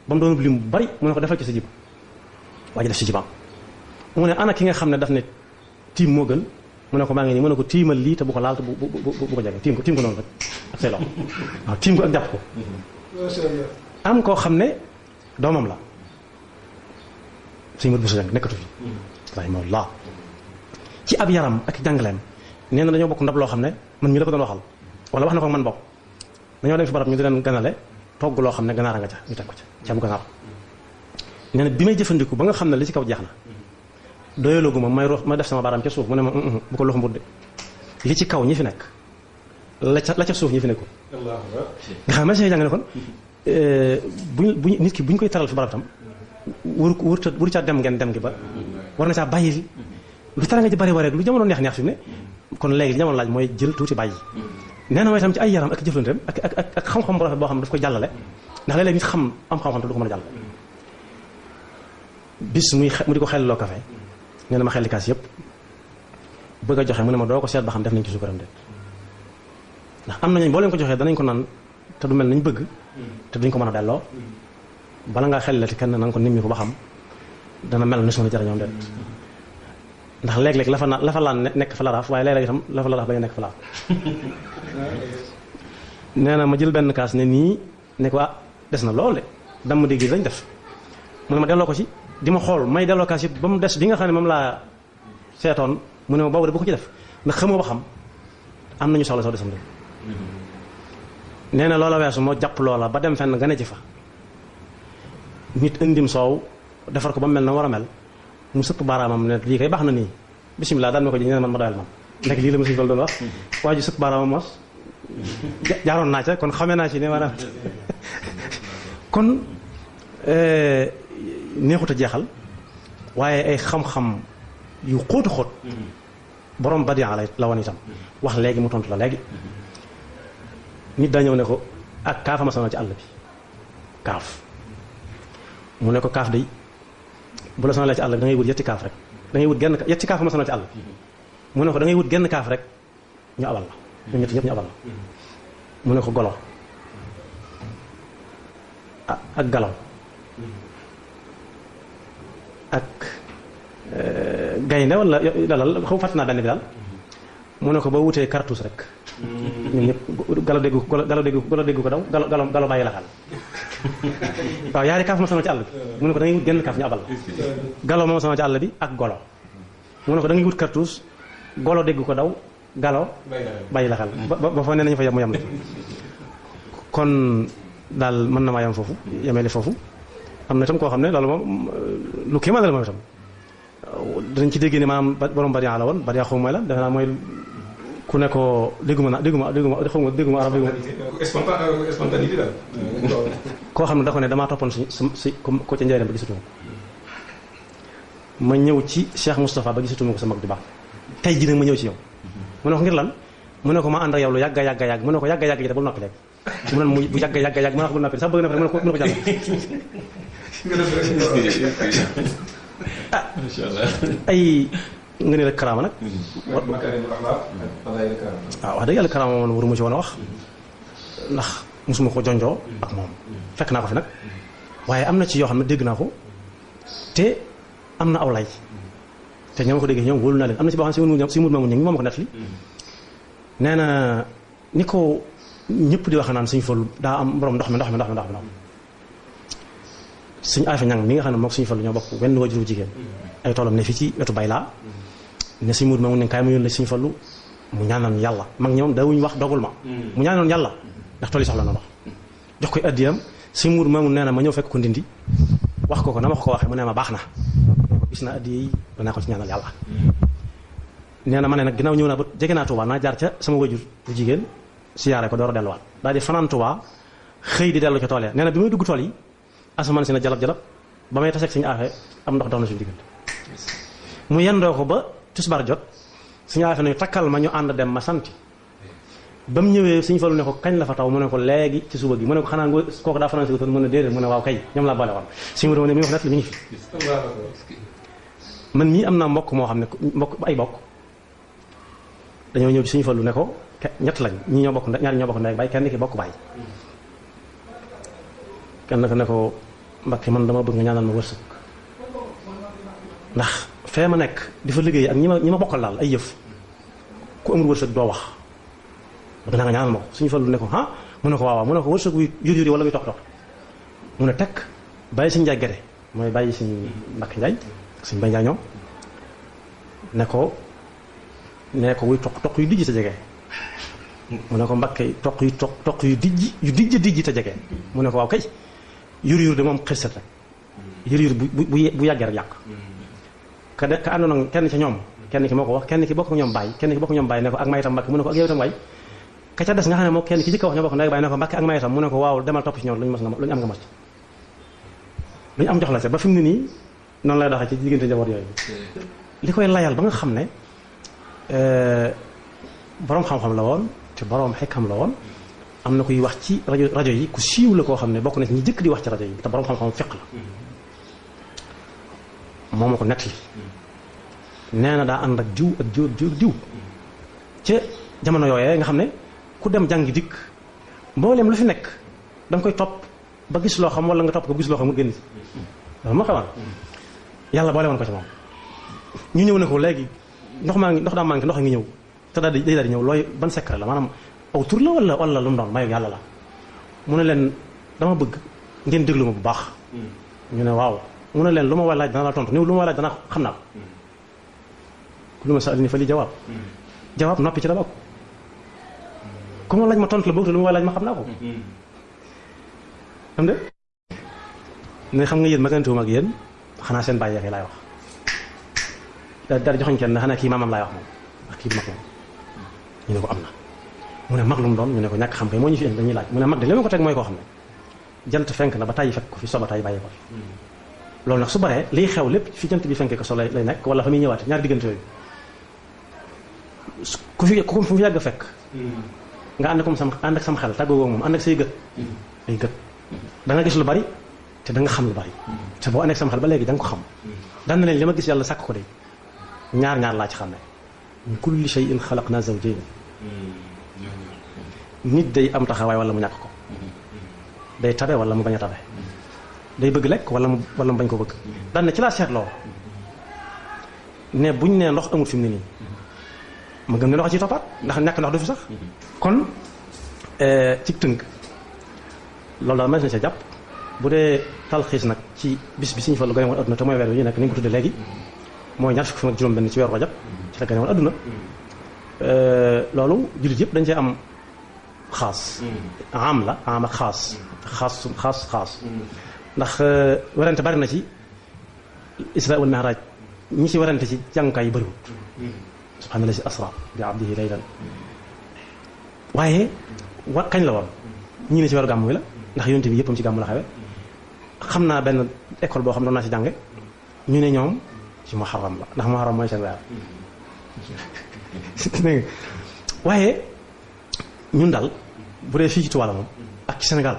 ba mu doon lim bu bari mu ne ko defal ci sa jib waa ji def ci jibam mu ne ana ki nga xam ne daf ne tiim moo gën mu ne ko maa ngi nii mu ne ko tiimal lii te bu ko laal te bu ko jege tiim ko noonu rek ak say loxo waaw tiim ko ak jàpp ko am koo xam ne doomam la Sëñ Modou Bousso Dieng nekkatu fi rahimahullah ci ab yaram ak jàngaleem nee na dañoo bokk ndab loo xam ne man ñu la ko doon waxal wala wax na ko man bokk dañoo dem fi barab ñu di leen ganale togg loo xam ne ganaar a nga ca ñu teg ko ca ca bu ganaar nee na bi may jëfandiku ba nga xam ne li ci kaw jeex na doyaloogu ma def sama baaraam ca suuf mu ne ma bu ko loxo mbut de li ci kaw ñi fi nekk la ca suuf ñi fi nekkul nga xam ne si jàng ne kon bu nit ki bu ñu koy taral fi barab tam waru caa dem gi ba war na caa bàyyi lu tara nga ci bari wareeg lu jamono neex fi mu ne kon léegi li jamono laaj mooy jël tuuti bàyyi nee na mooy tam ci ay yaram ak jëflanteem ak xam-xam bu rafet boo xam ne daf koy jàllale ndax léeg-léeg nit xam am xam-xam te du ko mën a jàll bis mu di ko xelloo café nee na ma xelli kaas yëpp bëgg a joxe mu ne ma doo ko seet ba xam def nañ ci suukaram de ndax am nañu boo leen ko joxee danañ ko naan te du mel nañ bëgg te duñ ko mën a delloo bala ngaa xellati kenn na nga ko nimmi ko ba xam dana mel ni soxna jarañoom de ndax léeg-léeg la fa laan nekk fa laraaf waaye léeg-léeg itam la fa laraaf bañ a nekk fa laaf nee na ma jël benn kaas ne nii ne ko des na lool de damm dégg lañ def mu ne ma delloo ko ci di ma xool may delloo kaas yëpp ba mu des bi nga xam ne moom laa seetoon mu ne ma boobu de bu ko ci def ndax xamoo ba xam am nañu soxla soo desam de nee na loola weesu moo jàpp loola ba dem fenn gane ci fa nit indim soow defar ko ba mu mel na war a mel mu sëpp baaraamam ne lii kay baax na nii bisimilah daan ma ko ji ñeneen man ma doyal man nekk lii la ma Sëñ Fallu doon wax waa ji sëpp baaraamam mos jaaroon naa ca kon xamee naa ci ne maanaam kon neexut a jeexal waaye ay xam-xam yu xóotu xóot borom badian la woon itam wax léegi mu tontu la léegi nit daa ñëw ne ko ak kaafa ma sonal ci àll bi kaaf mu ne ko kaaf day bu la sonalee ci àll bi da ngay wut yetti kaaf rek da ngay wut genn yetti kaaf ma sonal ci àll bi mu ne ko da ngay wut genn kaaf rek ñu abal la ñu ñetti ñëpp ñu abal la mu ne ko golo ak galaw ak gaynde wala dalal xaw fàtt naa benn bi daal mu ne ko boo wutee cartouche rek ñun ñëpp galo déggu ko daw galo bàyyi la xal waaw yaari kaaf ma sonal ci àll bi mu ne ko da ngay wut genn kaaf ñu abal la galo moo sonal ci àll bi ak golo mu ne ko da ngay wut cartouche golo déggu ko daw galo bàyyi la xal ba fa nee nañu fa yem mu yem la kon daal mën na maa yem foofu yemele foofu am na itam koo xam ne loolu moom lu kéemaan la moom itam danañ ci déggee ne maanaam borom bariya la woon bariya xaw mooy la defe naa mooy ku ne ko dégguma arab spontanéité daal koo xam ne da ko ne damaa toppoon si ko ca njëriñam ba gisatuma ma ñëw ci Cheikh Moustapha ba gisatuma ko sa mag ju baax tey jii nag ma ñëw ci yow mu ne ko ngir lan mu ne ko ma ànd ak yow lu yàgga yàgg mu ne ko yàgga yàgg ji te bul noppi léegi mu ne bu yàgga yàgg mu ne ko bul noppi sax bëgg na fa mu ne ko jàll ay nga ne la karaama nag waaw wax dëgg yàlla karaama moom waruma ci woon a wax ndax mosuma ko jonjoo ak moom fekk naa ko fi nag waaye am na ci yoo xam ne dégg naa ko te am na aw lay te ñoo ma ko déggee ñoom wóolu naa leen am na ci boo xam ne si mut maamu ñi moom ko nettali nee na ni ko ñëpp di wax naan Sëñ Fallu daa am borom ndox mi Sëñ Afe Ñang mi nga xam ne mook Sëñ Fallu ñoo bokk wenn wajuru jigéen ay toolam ne fii ci wetu bay laa ne Sëñ Mudu Maamun ne kaay ma yónnee Sëñ Fallu mu ñaanal yàlla mag ñi moom dawuñu wax dogul ma mu ñaanal yàlla ndax tool yi soxla na ndox jox koy addiyam Sëñ Mudu Maamun nee na ma ñëw fekk ko ndindi wax ko na ma ko waxee mu ne ma baax na gis naa addiya yi danaa ko ci ñaanal yàlla nee na ma ne nag ginnaaw ñëw naa ba jege naa Tuubaa naa jaar ca sama wajur bu jigéen siyaare ko door a delluwaat daal di fanaan Tuubaa xëy di dellu ca tool ya nee na bi may dugg tool yi asamaan si na jalab ba may taseeg Sëñ Afe am ndox dox na suñu diggante mu yendoo ko ba tisbaar jot Sëñ Afe ne takkal ma ñu ànd dem ma santi ba mu ñëwee Sëñ Fallu ne ko kañ la fa taw mu ne ko léegi ci suba gi mu ne ko xanaa kooku daa fanaan si wutoon mu ne déedéet mu ne waaw kay ñoom laa boole woon Sëñ Mudu ne mi wax net li mi ngi fi man mii am naa mbokk moo xam ne ay bokk dañoo ñëw ci Sëñ Fallu ne ko ñett lañ ñii ñoo bokk ñaari ñoo bokk ndey ak baay kenn ki bokk baay kenn ko ne ko Mbakke man dama bëgg nga ñaanal ma wërsëg ndax fee ma nekk di fa liggéey ak ñi ma bokkal daal ay yëf ku amul wërsëg doo wax bëgg naa nga ñaanal ma ko Sëñ Fallu ne ko ah mu ne ko waaw mu ne ko wërsëg wi yur wala muy toq mu ne tekk bàyyi Sëñ Njaay Gede mooy bàyyi Sëñ Mbakke Njaay Sëñ Bay Njaay ñoom ne ko wuy toq yu dijj te jege mu ne ko Mbakke toq yu dijj te jege mu ne ko waaw kay yur de moom xërsat rek yur bu yàggee rek yàq ka àndoon ak kenn ca ñoom kenn ki moo ko wax kenn ki bokk ñoom bàyyi ne ko ak mayitam Mbakke mu ne ko ak yow itam waay ka ca des nga xam ne moo kenn ki jëkk wax ñoo bokk ndey bàyyi ne ko Mbakke ak mayitam mu ne ko waaw demal topp ci ñoom lu ñu am nga mos lu ñu am jox la ba fi mu ne nii noonu lay doxee ci diggante njaboot yooyu li koy layal ba nga xam ne boroom xam-xam la woon te boroom xekkam la woon am na kuy wax ci rajo yi ku siiw la koo xam ne bokk na ci ñi jëkk di wax ci rajo yi te boroom xam-xam fiq la moo ma ko nettali nee na daa ànd ak diw ca jamono yooyee nga xam ne ku dem jàngi dikk mboolem lu fi nekk da nga koy topp ba gis loo xam wala nga topp ko gis loo xam mu génn si loolu moo xewoon yàlla boole woon ko ci moom ñu ñëw ne ko léegi ndox daa manqué ndox a ngi ñëw te day daal di ñëw looy ban secret la maanaam aw tur la wala lu mu doon mayu yàlla la mu ne leen dama bëgg ngeen déglu ma bu baax ñu ne waaw mu ne leen lu ma war laaj dana la tontu néew lu ma war laaj dana xam naa ko lu ma sa alini fa li jawaab noppi ci la bokk ku ma laaj ma tontu la bëgg te lu ma war laaj ma xam naa ko xam de ne xam nga yéen magantuwuma ak yéen xanaa seen bàyyi laay wax daal joxoñ kenn xanaa kii maamam laay wax moom ak kii du mag moom ñu ne ko am na mu ne mag lu mu doon ñu ne ko ñàkk xam kay moo ñu fi indi dañuy laaj mu ne mag de li ma ko teg mooy koo xam ne jant fenk na ba tàyyi fekk ko fi soba tàyyi bàyyi ko fi loolu nag su baree liy xew lépp fi jant bi fenkee ko so lay nekk wala fa muy ñëwaate ñaari diggante yooyu ku fi yàgg fekk nga ànd ak sam xel tàggoo moom ànd ak say gët ay gët da nga gis lu bari te da nga xam lu bari te boo ànd ak sam xel ba léegi da nga ko xam daan na leen li ma gis yàlla sàkk ko de ñaar laa ci xam ne min kulli shay'in xalaqna zawjayn nit day am taxawaay wala mu ñàkk ko day tabe wala mu bañ a tabe day bëgg lekk wala mu bañ ko bëgg daan na ci laa seetloo ne buñ nee ndox amul fi mu ne nii ma gëm ne ndox ci toppaat ndax ñàkk ndox du fi sax kon ci tënk loolu daal mën na sa jàpp bu dee talxiis nag ci bis bi Sëriñ Fallu gane woon adduna te mooy weer wi ñu nekk ni ñu ko tudde léegi mooy ñaar fukki fan ak juróom benn ci weeru Rajab ci la gane woon adduna loolu jullit yëpp dañ cee am xaas am la am ak xaas ndax werante bari na ci Isra wal Mi'raj ñi ci werante ci jàngukaay yi bëriwut subhaanallazi asra bi abdihi laylan waaye kañ la woon ñii ne ci weeru gàmmu wi la ndax yonent bi yëppam ci gàmmu la xewe xam naa benn école boo xam ne doon naa ci jànge ñu ne ñoom ci muharram la ndax muharram mooy seen weer waaye ñun daal bu dee fii ci Tuubaa moom ak ci Sénégal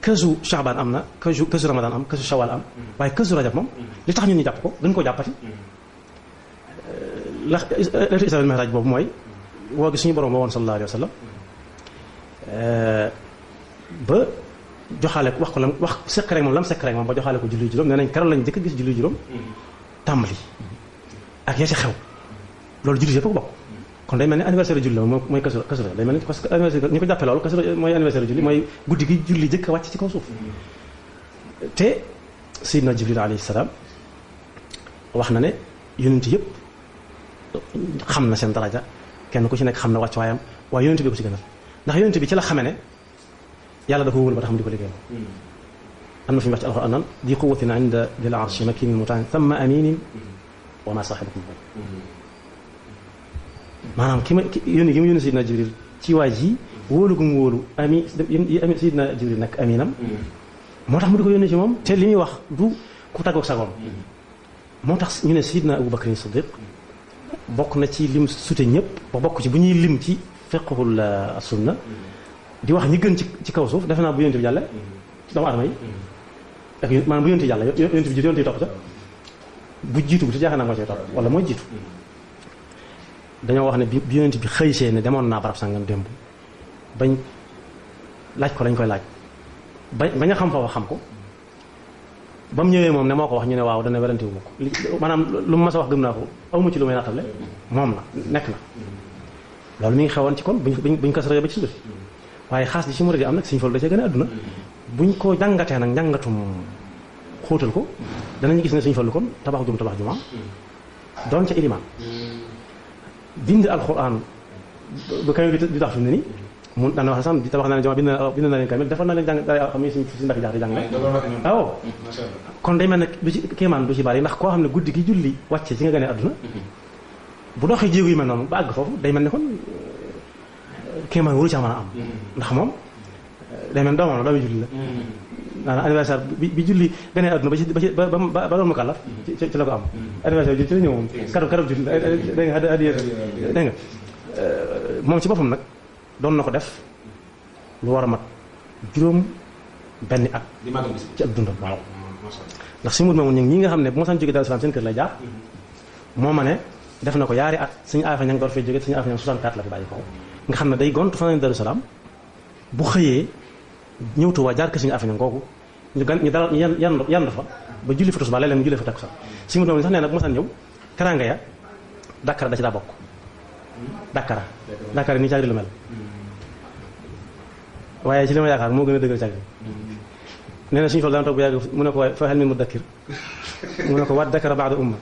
kësu Shaabaan am na kësu Ramadaan am kësu Shawaal am waaye kësu Rajab moom li tax ñun ñu jàpp ko gën koo jàppati la leetu Isra wal Mi'raaj boobu mooy woo gi suñu borom ba woon sallallahu alayhi wa sallam ba joxaale ko wax ko lam wax sekk rek moom lam sekk rek moom ba joxaale ko julli juróom nee nañ keroog lañ jëkk gis julli juróom tàmbali ak ya ci xew loolu julli yëpp ko bokk kon day mel ni anniversaire julli la moom mooy kasu Rajab day mel ni parce que anniversaire ñu ko jàppee loolu kasu mooy anniversaire julli mooy guddi gi julli jëkk a wàcc ci kaw suuf te Seydina Jibril alayhi salaam wax na ne yonent yëpp xam na seen daraja kenn ku ci nekk xam na wàccuwaayam waaye yonent bi ko ci gënal ndax yonent bi ci la xamee ne yàlla da ko wóolu ba tax mu di ko liggéeyal am na fi mu wax ci alxuraan naan di quwwatin inda dil arshi makinin mutaan thumma aminin wa ma saahibukum maanaam ki ma yónni gi ma yónni Seydina Jibril ci waa ji wóolu gu mu wóolu ami Seydina Jibril nag aminam moo tax mu di ko yónni ci moom te li muy wax du ku tàggoog sagoom moo tax ñu ne Seydina Abu Bakr Siddiq bokk na ci lim sute ñëpp ba bokk ci bu ñuy lim ci fiqhul sunna di wax ñi gën ci kaw suuf defe naa bu yonent bi jàlle doomu aadama yi ak maanaam bu yonent bi jàlle yonent bi jiitu yonent yi topp ca bu jiitu bi te jaaxal naa moo cay topp wala mooy jiitu dañoo wax ne bi yonent bi xëy see ne demoon naa barab sangam démb bañ laaj ko lañ koy laaj bañ a xam fa wax xam ko ba mu ñëwee moom ne moo ko wax ñu ne waaw dana werante wu ma ko maanaam lu mu mas a wax gëm naa ko awma ci lu may nattable moom na nekk na loolu mi ngi xewoon ci kon buñ ko saree ba ci suba si waaye xaas ji ci murid yi am nag Sëriñ Fallu da cee gën a àdduna buñ ko jàngatee nag njàngatum xóotal ko danañu gis ne Sëriñ Fallu kon tabax juma doon ca ilimaan bind alxuraan ba kamil bi di tax fi mu ne nii mun daan wax sax di tabax naa leen juma bind naa leen kamil defal naa leen jàng daa xam ne si ndax jaax di jàng waaw kon day mel ne du ci kéemaan du ci bari ndax koo xam ne guddi gi julli wàcce ci nga gënee àdduna bu doxee jéego yu mel noonu ba àgg foofu day mel ne kon kéemaan waru ci mën a am ndax moom day mel doomam la doomi julli la maanaam anniversaire bi julli gënee àdduna ba doon mu kàllaf ci la ko am anniversaire bi ci la ñëw moom karab julli dégg nga addiya dégg nga moom ci boppam nag doon na ko def lu war a mat juróom benni at ci ak dundam waaw ndax si mut moomu ñi nga xam ne bu ma saan jógee Daaru Salaam seen kër lay jaar moo ma ne def na ko yaari at suñu affaire ña nga door fee jógee suñu affaire 64 la fi bàyyi ko nga xam ne day gont fanaan Daaru Salaam bu xëyee ñëw Tuubaa jaar kër suñu affaire ña ngoogu ñu dalal yandu fa ba julli fa tisbaar léeg-léeg mu julli fa takkusaan si mut moomu sax nee na bu ma saan ñëw teranga ya Dakar da ci daa bokk Dakar ni cagri lu mel waaye ci li ma yaakaar moo gën a dëgër cagri nee na suñu Fallu daan toog bu yàgg mu ne ko waaye fa hal min mudakkir mu ne ko waat Dakar ba'da umma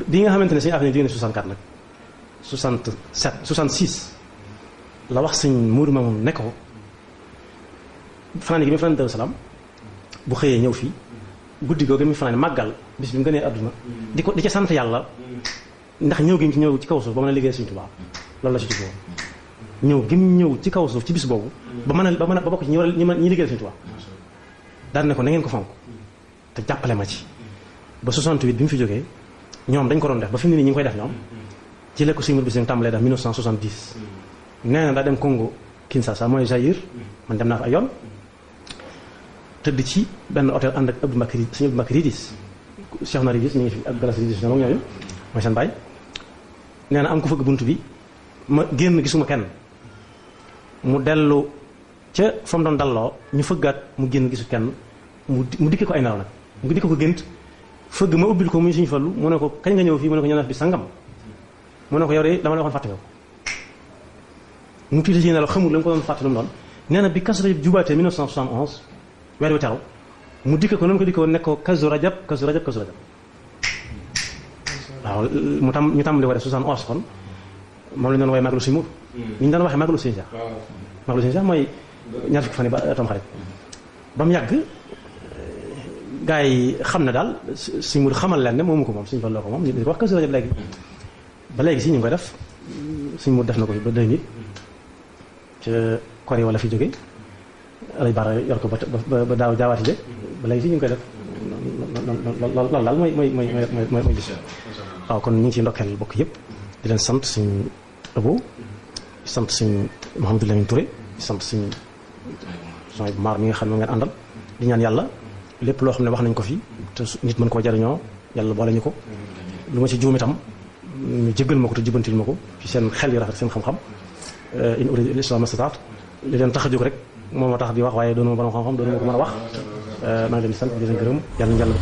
bi nga xamante ne suñu affaire yi jógee na 64 nag 67 66 la wax sëñ Mourou Mamoun ne ko fanaan gi mi fanaan Daaru Salaam bu xëyee ñëw fii guddi googu mi fanaan màggal bis bi mu gënee àdduna di ca sant yàlla ndax ñëw gi mu ci ñëw ci kaw suuf ba mën a liggéey Sëriñ Tuubaa loolu la ci jubóo ñëw gi mu ñëw ci kaw suuf ci bis boobu ba bokk ci ñi liggéey Sëriñ Tuubaa daan ne ko na ngeen ko fonk te jàppale ma ci ba 68 bi mu fi jógee ñoom dañ ko doon def ba fi mu ne nii ñu ngi koy def ñoom ci la ko Sëriñ Modou Bousso tàmbalee def 1970 nee na daa dem Congo Kinshasa mooy Zaïre man dem naa fa ay yoon tëdd ci benn hôtel ànd ak Abdou Bakri Sëriñ Abdou Bakri Ridis Cheikh na Ridis ñu ngi fi ak Galas Ridis ñoom ñooñu mooy seen baay nee na am ko fëgg bunt bi ma génn gisuma kenn mu dellu ca fa mu doon dalloo ñu fëggaat mu génn gisu kenn mu dikke ko ay nelaw nag mu dikke ko gént fëgg ma ubbil ko muy Sëriñ Fallu mu ne ko kañ nga ñëw fii mu ne ko ñëw naa fi bi sangam mu ne ko yow de dama la waxoon fàtte ko mu tiita ci nelaw xamul la mu ko doon fàtte lu mu doon nee na bi Kazu Rajab jubaatee 1971 weer wi teru mu dikke ko noonu ko dikke woon nekk ko Kazu Rajab waaw ñu tàmbali ko def 71 kon moom la ñu doon woowee Magalu Sëriñ Moodu ñu doon waxee Magalu Sëriñ Seex Magalu Sëriñ Seex mooy ñaar fukki fan yi ba tam xarit ba mu yàgg gaa yi xam ne daal Sëriñ Moodu xamal leen ne moomu ko moom Sëriñ Fallu ko moom ñu di ko wax Kazu Rajab léegi ba léegi si ñu ngi koy def Sëriñ Moodu def na ko fi ba 2000 ca kor yi wala fi jóge alay baara yor ko ba daaw jaawaati je ba léegi si ñu ngi koy def loolu daal mooy gis waaw kon ñu ngi ciy ndokkeel bokk yëpp di leen sant Sëriñ Abo di sant Sëriñ Mouhamadou Lamine Touré di sant Sëriñ son bu maar mi nga xam ne ngeen àndal di ñaan yàlla lépp loo xam ne wax nañ ko fi te nit mën koo jariñoo yàlla boole ñu ko lu ma ci juum itam ñu jéggal ma ko te jubbantil ma ko ci seen xel yu rafet seen xam-xam in uriidu illal islaaha mastataatu li leen tax a jóg rek moom moo tax di wax waaye doonu ma borom xam-xam doonu ma ko mën a wax maa ngi leen di sant di leen gërëm yàlla na